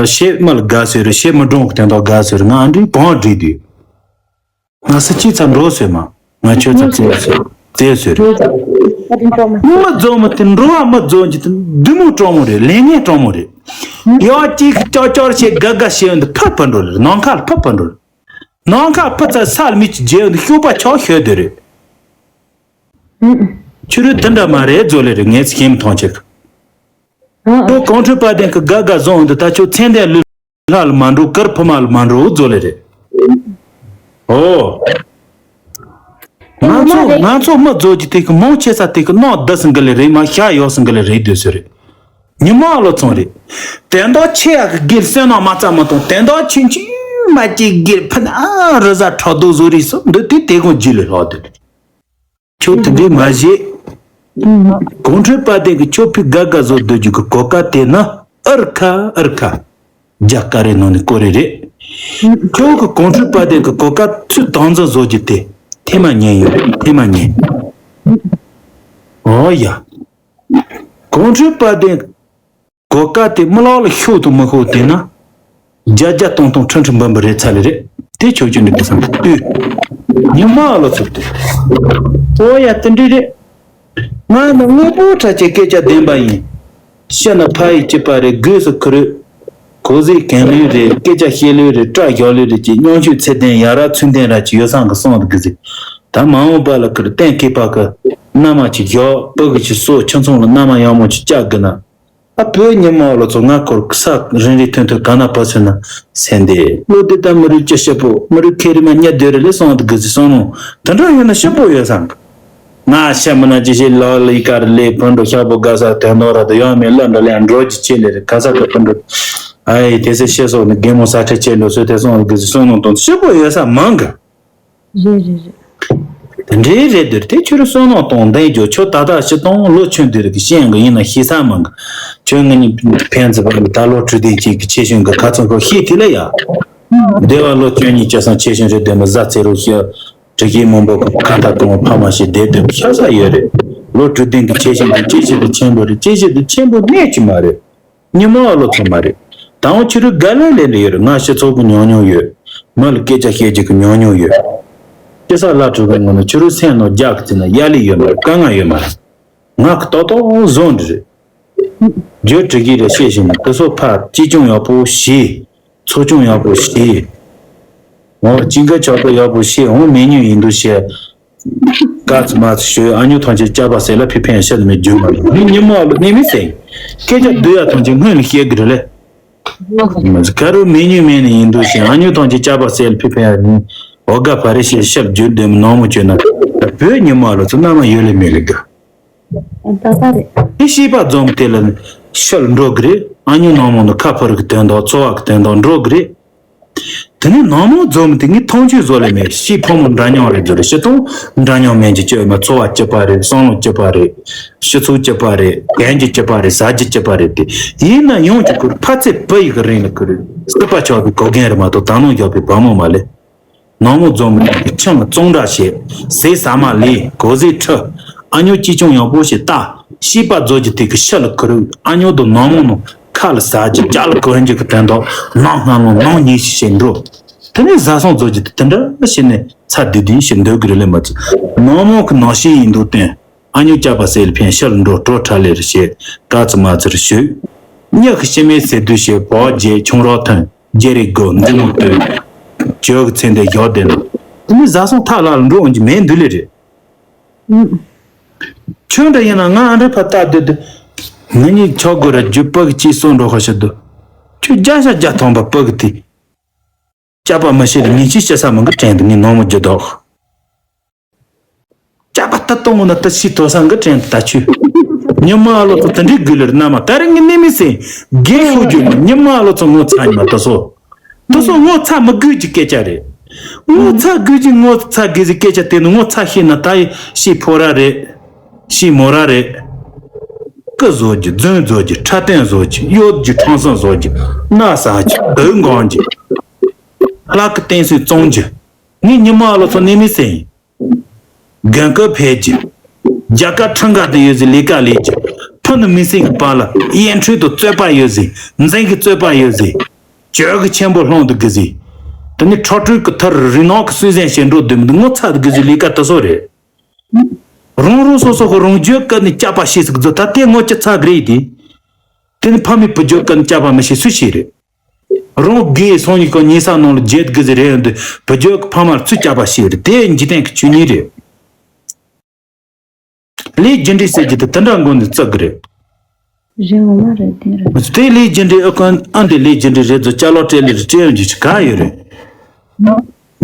ཤེས་མ་ལ་དགའ་ཟེར་རེད་ཤེས་མི་འགྲོང་གི་དོན་དག་དགའ་ཟེར་རེད་ང་ཨ་འདྲའི་བང་བསྒྲིགས་དུས་ང་ས་ཅི་ཚ་འགྲོ་ཟེར་མ་ང་ཁྱོད་ཚ་བཙལ་ཟེར་བཙལ་ཟེར་རེད། མི་རྫོགས་མི་དེ་འགྲོ་བ་མི་རྫོགས་ཀྱི་དེ་བདུད་མོ་སྤྲང་མོ་རེད་ལས་ངན་སྤྲང་མོ་རེད། ཡག་ཅིག་ཅོག་ཅོག་བྱེད་དགའ་དགའ་བྱེད་འདི་ཕར་ཕར་འགྲོ་རེད་ནམ་མཁའ་ལ་ཕར་ཕར་འགྲོ་རེད། ནམ་མཁའ་ཕུ་ཚ་ས་ལ་མི་གཅིག་རྗེས་འདི་ཤོག་པ་ཆོག་ཤོད་དེ་རེད། ཆུ་རུད་དེ་འདྲ་མ་རེད་རྫོ་ལེ་རེད་ངས་ཚེ་ཁྱིམ་མཐོང་ཆེ་གི། ཁོ་གོང་ཁྲོས་དཔལ་ལྡན་གི་དགའ་དགའ་བཟོ་འོང་དུ་ད་ཁྱོད་མཚན་ལྡན་ལུས་ལྷ་ལ་མ་འགྲོ་གར་ཕུ་མ་ལ་མ་འགྲོ་རྫོ་ལེ་རེད། ཨོ། ང་ཚོ་ང་ཚོ་མི་རྫོ་གི་དེ་གི་མང་ཆེ་ས་དེ་གི་ནང་བསྡད་སང་གི་ལེ་རེད་མ་ཤ་ཡོག་སང་གི་ལེ་རེད་དུས་སུ་རེད། ཉི་མ་ཨ་ལོ་ཚོང་རེད། དེ་འདོག་ཆེ་ཡག་གི་སྒེར་སེམས་ནང་མ་རྩ་མ་གཏོང་དེ་འདོག་ཆུང་ཆུང་མ་གཅིག་སྒེར་ཕན་ཨ་རི་ཟ་ཁྲག་རྡོ་བཟོ་རིགས་སུ་འདི་དེ་དེ་གོང་རྗེས་ལས་ལྷག་དེ་རེད། ཁྱོད་དེ་འདྲའི་མ་བྱེད། གོང་ཁྲོས་དཔལ་ལྡན་གྱི་ཁྱོད་ཕི་དགའ་དགའ་བཟོ་སྡོད་རྒྱུ་གི་གོ་སྐབས་དེ་ན་ཨར་ཁ་ཨར་ཁ། རྒྱ་དཀའ་རེ་ནང་ནས་སྐོར་རེ་རེད། ཁྱོད་ཀྱི་གོང་ཁྲོས་དཔལ་ལྡན་གྱི་གོ་སྐབས་ཚུལ་དང་འཛིན་བཟོ་རྒྱུ་དེ་ཐེ་མ་ཉན་ཡོད་རེད་ཐེ་མ་ཉན། ཨོ་ཡ། གོང་ཁྲོས་དཔལ་ལྡན། གོ་སྐབས་དེ་རྨི་ལམ་ལ་ཤོར་དང་མི་ཤོར་དེ་ན། བརྒྱ་བརྒྱ་སྟོང་སྟོང་ཁྲི་ཁྲི་འབུམ་འབུམ་རེད་ཚར་ལེ་རེད། དེ་ཆོག་ཆོག་འདི་གི་སང་དུས། ཉི་མ་ཨ་ལོ་ཚུར་དུས། ཨོ་ཡ་དེ་འདྲི་རེད། ང་ནི་དངོས་པོ་ཁྲ་ཆེ་སྐད་ཆ་བདེན་པ་ཡིན། ཤི་ན་ཕ་ཡི་སྐྱིད་པ་རེད་སྒོས་སུ་ཁུ་རེད། གོ་ཟིག་གན་ལུས་རེད་སྐད་ཆ་བཤད་ལུས་རེད་སྐྲ་བཞག་ལུས་རེད་ཀྱི་སྙོང་ཆུས་ཚེ་བརྟན་ཡ་ར་ཚུལ་ལྡན་ར་ཅི་ཡོད་སང་གི་སོང་དུ་གི་ཟིག་ད་མ་འོངས་པ་ལ་ཁུ་རེད་གཏན་ཁེ་པ་གི་མནའ་མ་ཅིག་བཞག་བུ་གི་ཅིག་གསོ་ཁྱིམ་ཚང་ལ་མནའ་མ་ཡང་མོ་ཅིག་བཅག་གི་ན། ཨ་བོད་ཉི་མ་ལོ་ཚོ་ང་སྐོར་ས་རིན་རིན་ཐོན་ཐོན་ག་ན་བབས་ཟེར་ན་སེམས་བདེ་ལོ་དེ་ལྟ་མི་རིགས་ཅི་ཞིབ་པོ་མི་རིགས་ཁེ་རི་མ་ཉལ་སྡོད་རེ་ལས་སོང་དུ་གི་ཟི་སོང་ནོ་དེ་འདྲ་ཡོད་ན་ཞིབ་པོ་ཡོད་སང་ང་ཤ་མི་ན་ཅི་ཞིག་ལོ་ལི་ཀར་ལས་ཕུན་འགྲོ་ཤ་པོ་དགའ་ས་དོན་དོ་ར་དུ་ཡོད་མེད་ལ་འདྲ་ལས་འགྲོ་ཅི་ཆེ་ལེ་རེ་ག་ས་ག་ཕུན་འགྲོ་ཨ་ཡི་དེ་སེ་ཤེས་སོ་ནི་རྒན་མོ་ས་ཁྲ་ཆེ་འགྲོ་སོ་དེ་སོང་དུ་གི་ཟི་སོང་ནོ་དོན་ཞིབ་པོ་ཡོད་ས་མང་གི་རེད་རེད་རེད། དེ་འདྲའི་རེད་འདིར་དེ་ཁྱོད་བསོད་ནམས་གཏོང་འདོད་རྒྱུ་ཁྱོད་ད་ལྟ་ཤི་སྟོང་ལོ་ཆུང་འདིར་གི་ཤེས་ཡོན་གི་ཡིན་ན་ཤེས་ས་མང་གི་ཁྱོད་ངི་ནི་ཕན་ཚུན་བར་ད་ལོ་གྲུ་ལྡན་གཅིག་གི་ཆེ་ཆུང་གི་ཁ་ཚོན་གོ་ཤེས་དེ་ལ་ཡ། འདི་བ་ལོ་བཅུ་གཉིས་བཅུ་གསུམ་ཆེ་ཆུང་རེད་འདོད་མི་བཟའ་ཚེ་རོགས་ཤི་གྲི་ཤེས་མང་པོ་གི་ཁ་ད་གཏོང་ཕ་མ་ཤི་བསྡད་འདོད་ཤ་ས་ཡོད་རེད། ལོ་གྲུ་ལྡན་གི་ཆེ་ཆུང་གི་ཅི་ཞིག་ཏུ་ཆེན་པོ་རེད་ཅི་ཞིག་ཏུ་ཆེན་པོ་གནས་ཀྱི་མ་རེད། ཉི་མ་ཨ་ལོ་ཚང་མ་རེད། ད་འོང་ཕྱི་རུ་དགའ་ལས་ལས་ལས་ཡོད་རེད་ང་སྤྱི་ཚོགས་ཀྱི་ཉོ་ཉོ་ཡོད། མི་ལ་སྐད་ཆ་བཤད་རྒྱུ་གི་ཉོ་ཉོ་ཡོད། སྐྱེ་ས་ལ་གྲུ་གི་ངོ་ནས་ཕྱི་རུ་སེམས་ནང་རྒྱག་གི་ཚེ་ན་ཡ་ལི་ཡོད་མ་རེད་དཀའ་ངལ་ཡོད་མ་རེད། ང་གི་ཏོག་ཏོག་བཟོ་འདྲི་རེད། བརྗོད་འབྲི་གི་རེད་བཤད་བཞིན་ནས་དེ་ཚོ་ཕར་གཅེས་སྐྱོང་ཡག་པོ་བྱས། འཚོ་སྐྱོང་ཡག་པོ་བྱས། འོ་སྐྱིན་ཀ་ཆག་པོ་ཡག་པོ་བྱས། འོ་མེ་ཉུང་ཡིན་འདུག་བྱས། དཀའ་ཚེ་མ་ཚེ་ཞོལ་ཨ་ཉོ་ཐང་ཆེན་སྐྱ་པ་ཟེར་ལ་ཕི་ཕན་ཡ་ཤ་དུ་མེད་རྒྱུ་མ་རེད། མི་ཉི་མ་ལོ་གནས་མི་ཟེར། སྐད་ཆ་བསྡུ་ཡ་ཐང་ཆེན་སྔོན་ནས་བཤད་གི་རེད་ལེ། མ་ཟེར་ཁ་རུ་མེ་ཉུང་མེད་ནས་ཡིན་འདུག་བྱས། ཨ་ཉོ་ཐང་ཆེན་སྐྱ་པ་ཟེར་ལ་ཕི་ཕན་ཡ་ནི་འོ་དགའ་བ་རེ་ཞེས་ཤ་རྒྱུ་འདོན་མི་ནང་མོ་བཅོས་ན་བོད་ཉི་མ་ལོ་ཚོ་མནའ་མ་ཡོད་ལེ་མེད་ལེ་དགའ། ད་ལྟ་རེད། དེ་ཤེས་པ་འཛོམས་དེ་ལ་ཤུལ་འགྲོ་གི་རེད། ཨ་ཉོ་ནང་མོ་ནི་ཁ་ཕུར་གི་དོན་དག་འཚོ་བ་གི་དོན་དག་འགྲོ་གི་རེད། དེ་ནས་ནང་མོ་འཛོམས་དེ་ངས་མཐོང་ཆོས་བཟོ་ལས་མེད། ཤི་ཕོ་མོ་འདྲ་མཉམ་རེད་འཛོ་རེད། ཤི་སྟོང་འདྲ་མཉམ་མན་གྱི་སྐྱོ་མ་འཚོ་བ་སྐྱིད་པ་རེད། བསམ་བློ་སྐྱིད་པ་རེད། སྤྱི་ཚོགས་སྐྱིད་པ་རེད། གན་གྱི་སྐྱིད་པ་རེད། ཟ་རྒྱུ་སྐྱིད་པ་རེད། དེ་ཡིན་ན་ཡོང་གི་ཁུར་ཕ་ཚེ་བུ་ཡི་གི་རིང་ལ་ཁུར་སྲིད་པ་ཆགས་པའི་གོ་རྒན་རེད་མ་གཏོགས་ད་ནང་རྒྱག་པའི་བུ་མོ་མ་ལས། ནང་མོ་འཛོམས་མི་ཁྱིམ་ལ་བཙོང་འདྲ་བྱེད། ཟས་ཟ་མ་ལས་གོ་ཟས་ཁྲི། ཨ་ཉོ་ཅི་ཅུང་ཡང་པོ་ཞིག་ལྟ། ཤེས་པ་རྫོགས་ཀྱི་དེ་གི་ཤི་ལ་ཁུ་རུ་ཨ་ཉོ་དང་ནང་མོ་ནང་ཁ་ལ་ཟ་རྒྱུ་རྒྱ་ལ་གོན་རྒྱུ་གི་དོན་དག་ནང་སྔ་ལོང་ནང་ཉིད་ཞིག་བྱེད་འགྲོ། དེ་ནས་བཟའ་ཚང་རྫོགས་ཀྱི་དེ་དེ་འདྲ་བྱས་ནས་ཚ་དུས་དུས་ཞིག་འདོད་གི་རེད་ལེ་མ་ཚོ། ནང་མོ་གི་ནང་ཤེས་ཡིན་འདུག་བསྟན། ཨ་ཉོ་སྐྱ་པ་སེ་ལ་ཕན་ཤར་འགྲོ་སྤྲོ་ཁྲ་ལེར་བྱེད། དཀའ་ཚུ་མ་ཚུར་ཞུས། སྙག་གི་ཤི་མེད་ཟེར་དུས་བྱེད་བོག་རྒྱས་ཆུང་རོགས་ཐོན། རྒྱལ་རིགས་སྒོ་འཛིན་མོ་སྟོན། བྱོས་གི་ཚེ་འདས་ཡོག་བསྡད་ན། དེ་ནི་བཟའ་ཚང་ཐག་ལ་ལ་འགྲོ་འོང་གི་མེད་འདུག་ལེ་རེད། ཁྱོད་འདྲ་ཡིན་ན་ང་ཨ་འདྲ་ཕ་ལྟ་སྡོད་དུ། ང་གཉིས་ཆོག་དགོས་ར་རྒྱུ་པ་གི་ཅིག་སོང་འགྲོ་ཁ་ཤ་འདུག་ཁྱོད་བརྒྱ་ཤ་བརྒྱ་ཐོན་པ་པ་གི་དེ། སྐྱ་པ་མི་ཤེས་ལ་ངན་ཅིག་སྐྱ་ས་མི་གི་དྲན་དུ་ངས་ནོར་མོ་རྒྱུ་དོག་སྐྱ་པ་ལྟ་གཏོང་ངོ་ན་ལྟ་ཤི་དོ་སང་གི་དྲན་ད་ཆུ། ཉི་མ་ཨ་ལོ་ཚོ་དེ་འདྲའི་དགོས་ལེར་རྣམ་མ་ད་རེ་ངས་གནས་མི་སེ། རྒན་ཤོག་རྒྱུ་ཉི་མ་ཨ་ལོ་ཚོ་ངོ་ཚ་ཉི་མ་ད་སོ། ད་སོ་ངོ་ཚ་མི་དགོས་ཀྱི་སྐད་ཆ་རེད། ངོ་ཚ་དགོས་ཀྱི་ངོ་ཚ་དགོས་ཀྱི་སྐད་ཆ་དེ་ནི་ངོ་ཚ་ཤེས་ན་ད་ཡི་ཤི་ཕོ་ར་རེད། ཤི་མོ་ར་རེད། སྐུ་བཟོ་རྒྱུ་རྫུན་བཟོ་རྒྱུ་ཁྲ་སྟོན་བཟོ་རྒྱུ་གཡོ་རྒྱུ་ཁྲང་སང་བཟོ་རྒྱུ་སྣ་ཟ་རྒྱུ་དོན་འགོང་རྒྱུ། ལྷ་སྐུ་བསྟན་སྲིད་བཙོང་རྒྱུ། ངས་ཉི་མ་ཨ་ལོ་ཚོ་གནས་མི་སེ་ཡིན། རྒན་བཀའ་ཕེབས་ཀྱི། རྒྱ་གར་ཁྲིམས་འགལ་དུ་ཡོད་ཟེར་ལས་ཀ་ལས་ཀྱི། ཕུ་ནུ་མི་སེར་གྱི་བར་ལ་ཡན་ཁྲོད་དུ་རྩོད་པ་ཡོད་ཟེར། འཛིང་གི་རྩོད་པ་ཡོད་ཟེར། གྱོད་གི་ཆེན་པོ་སློང་དུ་གི་ཟེར། དེ་ནི་ཁྲག་དྲུག་གི་མཐར་རི་ནང་གི་སྲོལ་ཟན་བྱེད་འགྲོ་དུས་མི་འདུག་ངོ་ཚ་དུ་གི་ཟེར་ལས་ཀ་དུ་སོ་རེད། རང་རང་སོ་སོ་གི་རང་རྒྱུད་ཀ་ནི་སྐྱབས་པ་ཤེས་སུ་གི་ཟོ་ད་ལྟའི་ངོ་ཅི་ཚ་གི་རེད་དེ། དེ་ནི་ཕ་མའི་བུ་རྒྱུད་ཀ་ནི་སྐྱབས་པ་མི་ཤེས་སུ་ཤེས་རེད། རང་དགེ་སོང་ཉིད་ཀྱི་ཉེ་ས་ནང་ལ་བརྗེད་དགོས་ཟེར་རེད་འདི་བུ་རྒྱུད་ཀྱི་ཕ་མར་ཚུར་སྐྱབས་པ་ཞིག་རེད་དེ་འཇིག་རྟེན་གྱི་ཆོས་ཉིད་རེད། ལས་རྒྱུ་འབྲས་ཟེར་རྒྱུ་དེ་དེ་འདྲ་མགོ་ནས་བརྩི་གི་རེད། རེད་འོ་མ་རེད་དེ་རེད། དེ་ལས་རྒྱུ་འབྲས་ཨ་ཁོ་ཨ་འདི་ལས་རྒྱུ་འབྲས་རེད་ཚོ་ཅ་ལག་སྤྲད་ལེ་རེ་སྤྲད་ཡོང་རྒྱུ་ཅི་ག་ཡོད་རེད།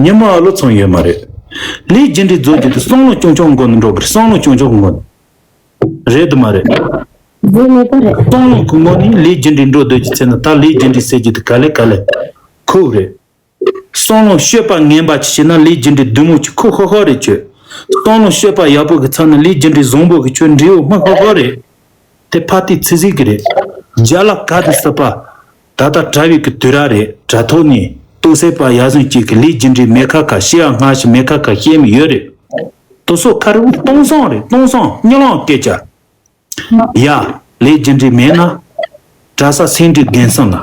ཉི་མ་ཨ་ལོ་ཚང་ཡོད་མ་རེད། ལས་རྒྱུ་འབྲས་རྫོགས་རྒྱུ་དེ་བསམ་བློ་ཆུང་ཆུང་མགོ་ནས་འགྲོ་གི་རེད་བསམ་བློ་ཆུང་ཆུང་མགོ་ནས། རེད་དུ་མ་རེད། རྫས་མེད་པ་རེད། སྟོང་ལོང་གི་ངོ་ནས་ལས་རྒྱུ་འབྲས་འགྲོ་སྡོད་ཀྱི་ཚེ་ན་ད་ལས་རྒྱུ་འབྲས་ཟེར་རྒྱུ་དེ་ག་ལེ་ག་ལེ། ཁུག་རེད། སྟོང་ལོང་སྤྱོད་པ་ངན་པ་ཅི་བྱེད་ན་ལས་རྒྱུ་འབྲས་བདུད་མོ་ཅི་ཁུག་ཧོ་ཧོ་རེད་ཁྱོད། སྟོང་ལོང་སྤྱོད་པ་ཡག་པོ་གི་ཚ་ན་ལས་རྒྱུ་འབྲས་བཟང་པོ་གི་ཁྱོད་འབྲས་བུ་སྨིན་ཧོ་ཧོ་རེད། དེ་ཕ་ཏི་ཚི་ཟིག་གི་རེད། རྒྱ་ལ་ག་དུ་སྲིད་པ། ད་ལྟ་གྲྭ་བའི་གི་དུས་ར་རེད་དྲ་ཐོག་ནས་ལྟོ་སེ་པ་ཡ་ཟུང་གཅིག་གི་ལས་རྒྱུ་འབྲས་མེ་ཁ་ཁ་ཤི་ཡ་སྔ་ཕྱི་མེ་ཁ་ཁ་ཤེས་མི་ཡོད་རེད། དུ་སོ་ཁ་རུ་སྟོང་སང་རེད་སྟོང་སང་གཉིད་ལང་སྐད་ཆ། ཡ། ལས་རྒྱུ་འབྲས་མེད་ན། གྲྭ་ས་སེང་འབྲི་རྒན་སང་ལ།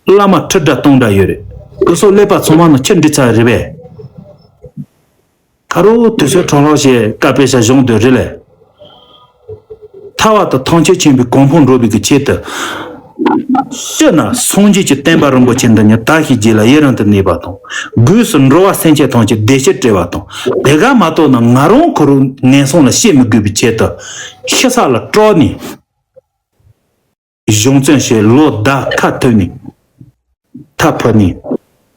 བླ་མ་ཁྲི་འདྲ་སྟོང་འདྲ་ཡོད་རེད། དུ་སོ་ཀླད་པ་ཚང་མ་ནང་ཁྱི་འབྲི་ཚར་རེད་པས། ཁ་རོ་དུས་ཚོད་འཕྲོ་ལོག་བྱས་ཀ་དཔེ་ཤ་གཞུང་དུ་རི་ལས། ཐ་བ་དང་ཐང་ཆེན་ཆེན་པོའི་གོང་འཕང་འགྲོ་བའི་གི་ཆེད་དུ། སྤྱིར་ན་སངས་རྒྱས་ཀྱི་བསྟན་པ་རིན་པོ་ཆེ་འདི་ཉིད་དར་ཞིང་རྒྱས་ལ་ཡུན་རིང་དུ་གནས་པ་དང་། སྒོས་སུ་འགྲོ་བ་སེམས་ཅན་ཐམས་ཅད་བདེ་སྐྱིད་སྤྲད་པ་དང་། དེ་ག་མ་གཏོགས་ན་ང་རང་ཁོ་རང་ངན་སོང་ལ་སྐྱེ་མི་དགོས་པའི་ཆེད་དུ། ཤི་ས་ལ་སྐྲག་ནས། གཞུང་བཙན་བྱས་ལོ་ཟླ་ཁ་ཐུག་ནས། ཐབས་ཕུ་ནས།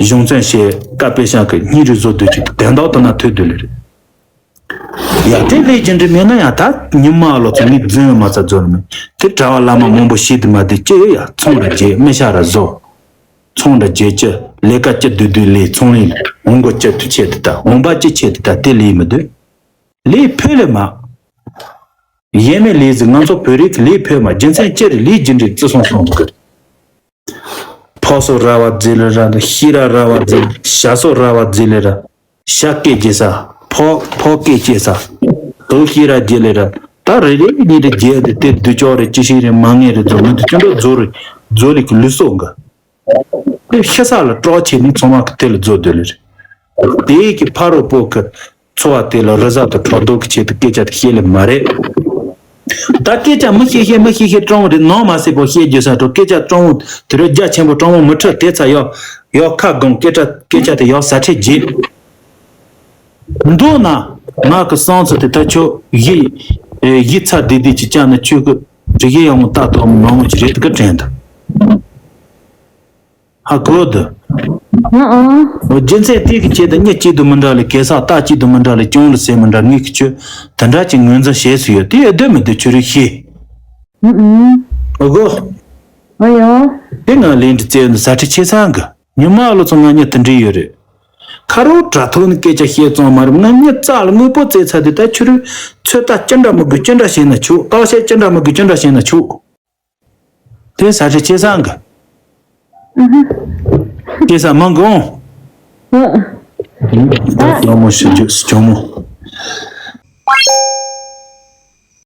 གཞུང་བཙན་བྱས་ཀ་དཔེ་ཤང་གི་སྙིང་རུས་བཟོ་སྡོད་ཀྱི་དན་རྟགས་དུ་ན་ཐོས་སྡོད་ལེ་རེད། ཡ་དེ་ལས་རྒྱུ་འབྲས་མེད་ན་ཡང་ད་ཉི་མ་ལོ་ཚོ་མི་རྫུན་མ་ཚ་རྫོ་ནི་མེད་དེ་གྲྭ་བ་བླ་མ་མང་པོ་ཤི་དུ་མ་དེ་ཅི་ཡོད་ཡ་ཚོང་ར་རྒྱས་མི་ཤ་ར་བཟོ། ཚོང་ར་རྒྱས་ཅི་ལས་ཀ་ཅི་བསྡུ་བསྡུ་ལས་ཚོང་ལས་འོང་གོ་ཅི་དུ་ཆེ་དུ་ད་འོང་པ་ཅི་ཆེ་དུ་ད་དེ་ལས་མི་འདོད། ལས་ཕོད་ལས་མ། ཡས་མས་ལས་ཟིག་ང་ཚོ་བོད་རིགས་ཀྱི་ལས་ཕོད་མ་རྒྱུ་མཚན་ཅི་རེད་ལས་རྒྱུ་འབྲས་བརྩི་སོང་སོང་གི། ཕོ་སོ་ར་བ་རྫི་ལི་ར་ཤི་ར་ར་བ་རྫི་ལི་ཤ་སོ་ར་བ་རྫི་ལི་ར། ཤ་སྐད་རྒྱས་ས། ཕོ་ཕོ་སྐད་རྒྱས་ས། དོ་ཤི་ར་རྒྱས་ལི་ར། ད་རེ་རེ་ནི་རེ་རྒྱས་དེ་དེ་སྡུག་ཅོག་རེ་ཅི་ཞིག་རེ་མ་ངེས་རེ་རྫོ་མི་འདུག་ཅི་འདྲ་རྫོ་རེ་རྫོ་ལི་གི་ལུས་སོ་འགའ། དེ་ཤི་ས་ལ་གྲོགས་བྱས་ནས་ཚང་མ་གི་དེ་ལ་རྫོ་སྡོད་ལེ་རེད། དེ་གི་ཕ་རོ་པོ་གི་འཚོ་བ་དེ་ལ་རི་ཟ་དང་ཁྲག་རྡོག་གི་ཆེད་དུ་སྐད་ཆ་དེ་བཤད་ལེ་མ་རེད། ད་སྐད་ཆ་མི་ཤེས་ཤེས་མི་ཤེས་ཤེས་སྤྲང་བོ་དེ་ནང་མ་སྲིད་པོ་བཤད་རྒྱུ་ས་འགྲོ། སྐད་ཆ་སྤྲང་བོ་དེ་རུ་རྒྱ་ཆེན་པོ་སྤྲང་བོ་མི་ཁྲི་དེ་ཚ་ཡོ་ཡོ་ཁ་སྒོང་སྐད་ཆ་སྐད་ཆ་དེ་ཡོ་ཟ་ཁྲེ་རྗེ། མདོ་ན་ང་གི་སང་ཚོ་དེ་ད་ཆོ་ཡི་ཡི་ཚ་དེ་དེ་ཅི་ཅང་ན་ཆོས་གི་རི་ཡི་ཡང་ངོ་ལྟ་དོ་མང་མོ་ཅི་རེད་གི་དྲན་ད། ཧ་གོ་དུ། ཨ་ཨ། རྒྱུ་མཚན་དེ་གི་ཆེད་དུ་མྱི་གཅིག་ཏུ་མི་འདྲ་ལ་གེ་སར་རྟ་གཅིག་ཏུ་མི་འདྲ་ལ་ཅུང་ལ་ཟེར་མི་འདྲ་ངེད་ཀྱི་ཆོས་དེ་འདྲ་ཅིག་ངོས་འཛིན་བྱེད་སུ་ཡོད་དེ་ཡོད་དུ་མི་དུ་ཆུ་རུ་ཤེས། ཨ་ཨ། ཨ་གོ། ཨ་ཡོ། དེ་ང་ལན་དུ་བཙལ་ནས་ཟ་ཁྲི་ཆེ་སང་གི་ཉི་མ་ལོ་ཚོ་ང་གཉིས་དུ་འདྲེས་ཡོད་རེད། ཁ་རོག་དྲ་ཐོག་ནས་སྐད་ཆ་བཤད་ཙང་མ་རེད། ང་གཉིས་རྩ་ལ་དངོས་པོ་བཙལ་ཚར་དུས་ད་ཆུ་རུ་ཚོད་ལྟ་ཅི་འདྲ་མི་དགོས་ཅི་འདྲ་བྱས་ན་ཆོག་བརྟག་དཔྱད་ཅི་འདྲ་མི་དགོས་ཅི་འདྲ་བྱས་ན་ཆོག་དེ་ས་ཁྲི་ཆེ་སང་གི། ཆེ་ས་མང་གི་འོང་། ད་ལོ་མོ་ཞིག་རྒྱུ་སྐྱོ་མོ།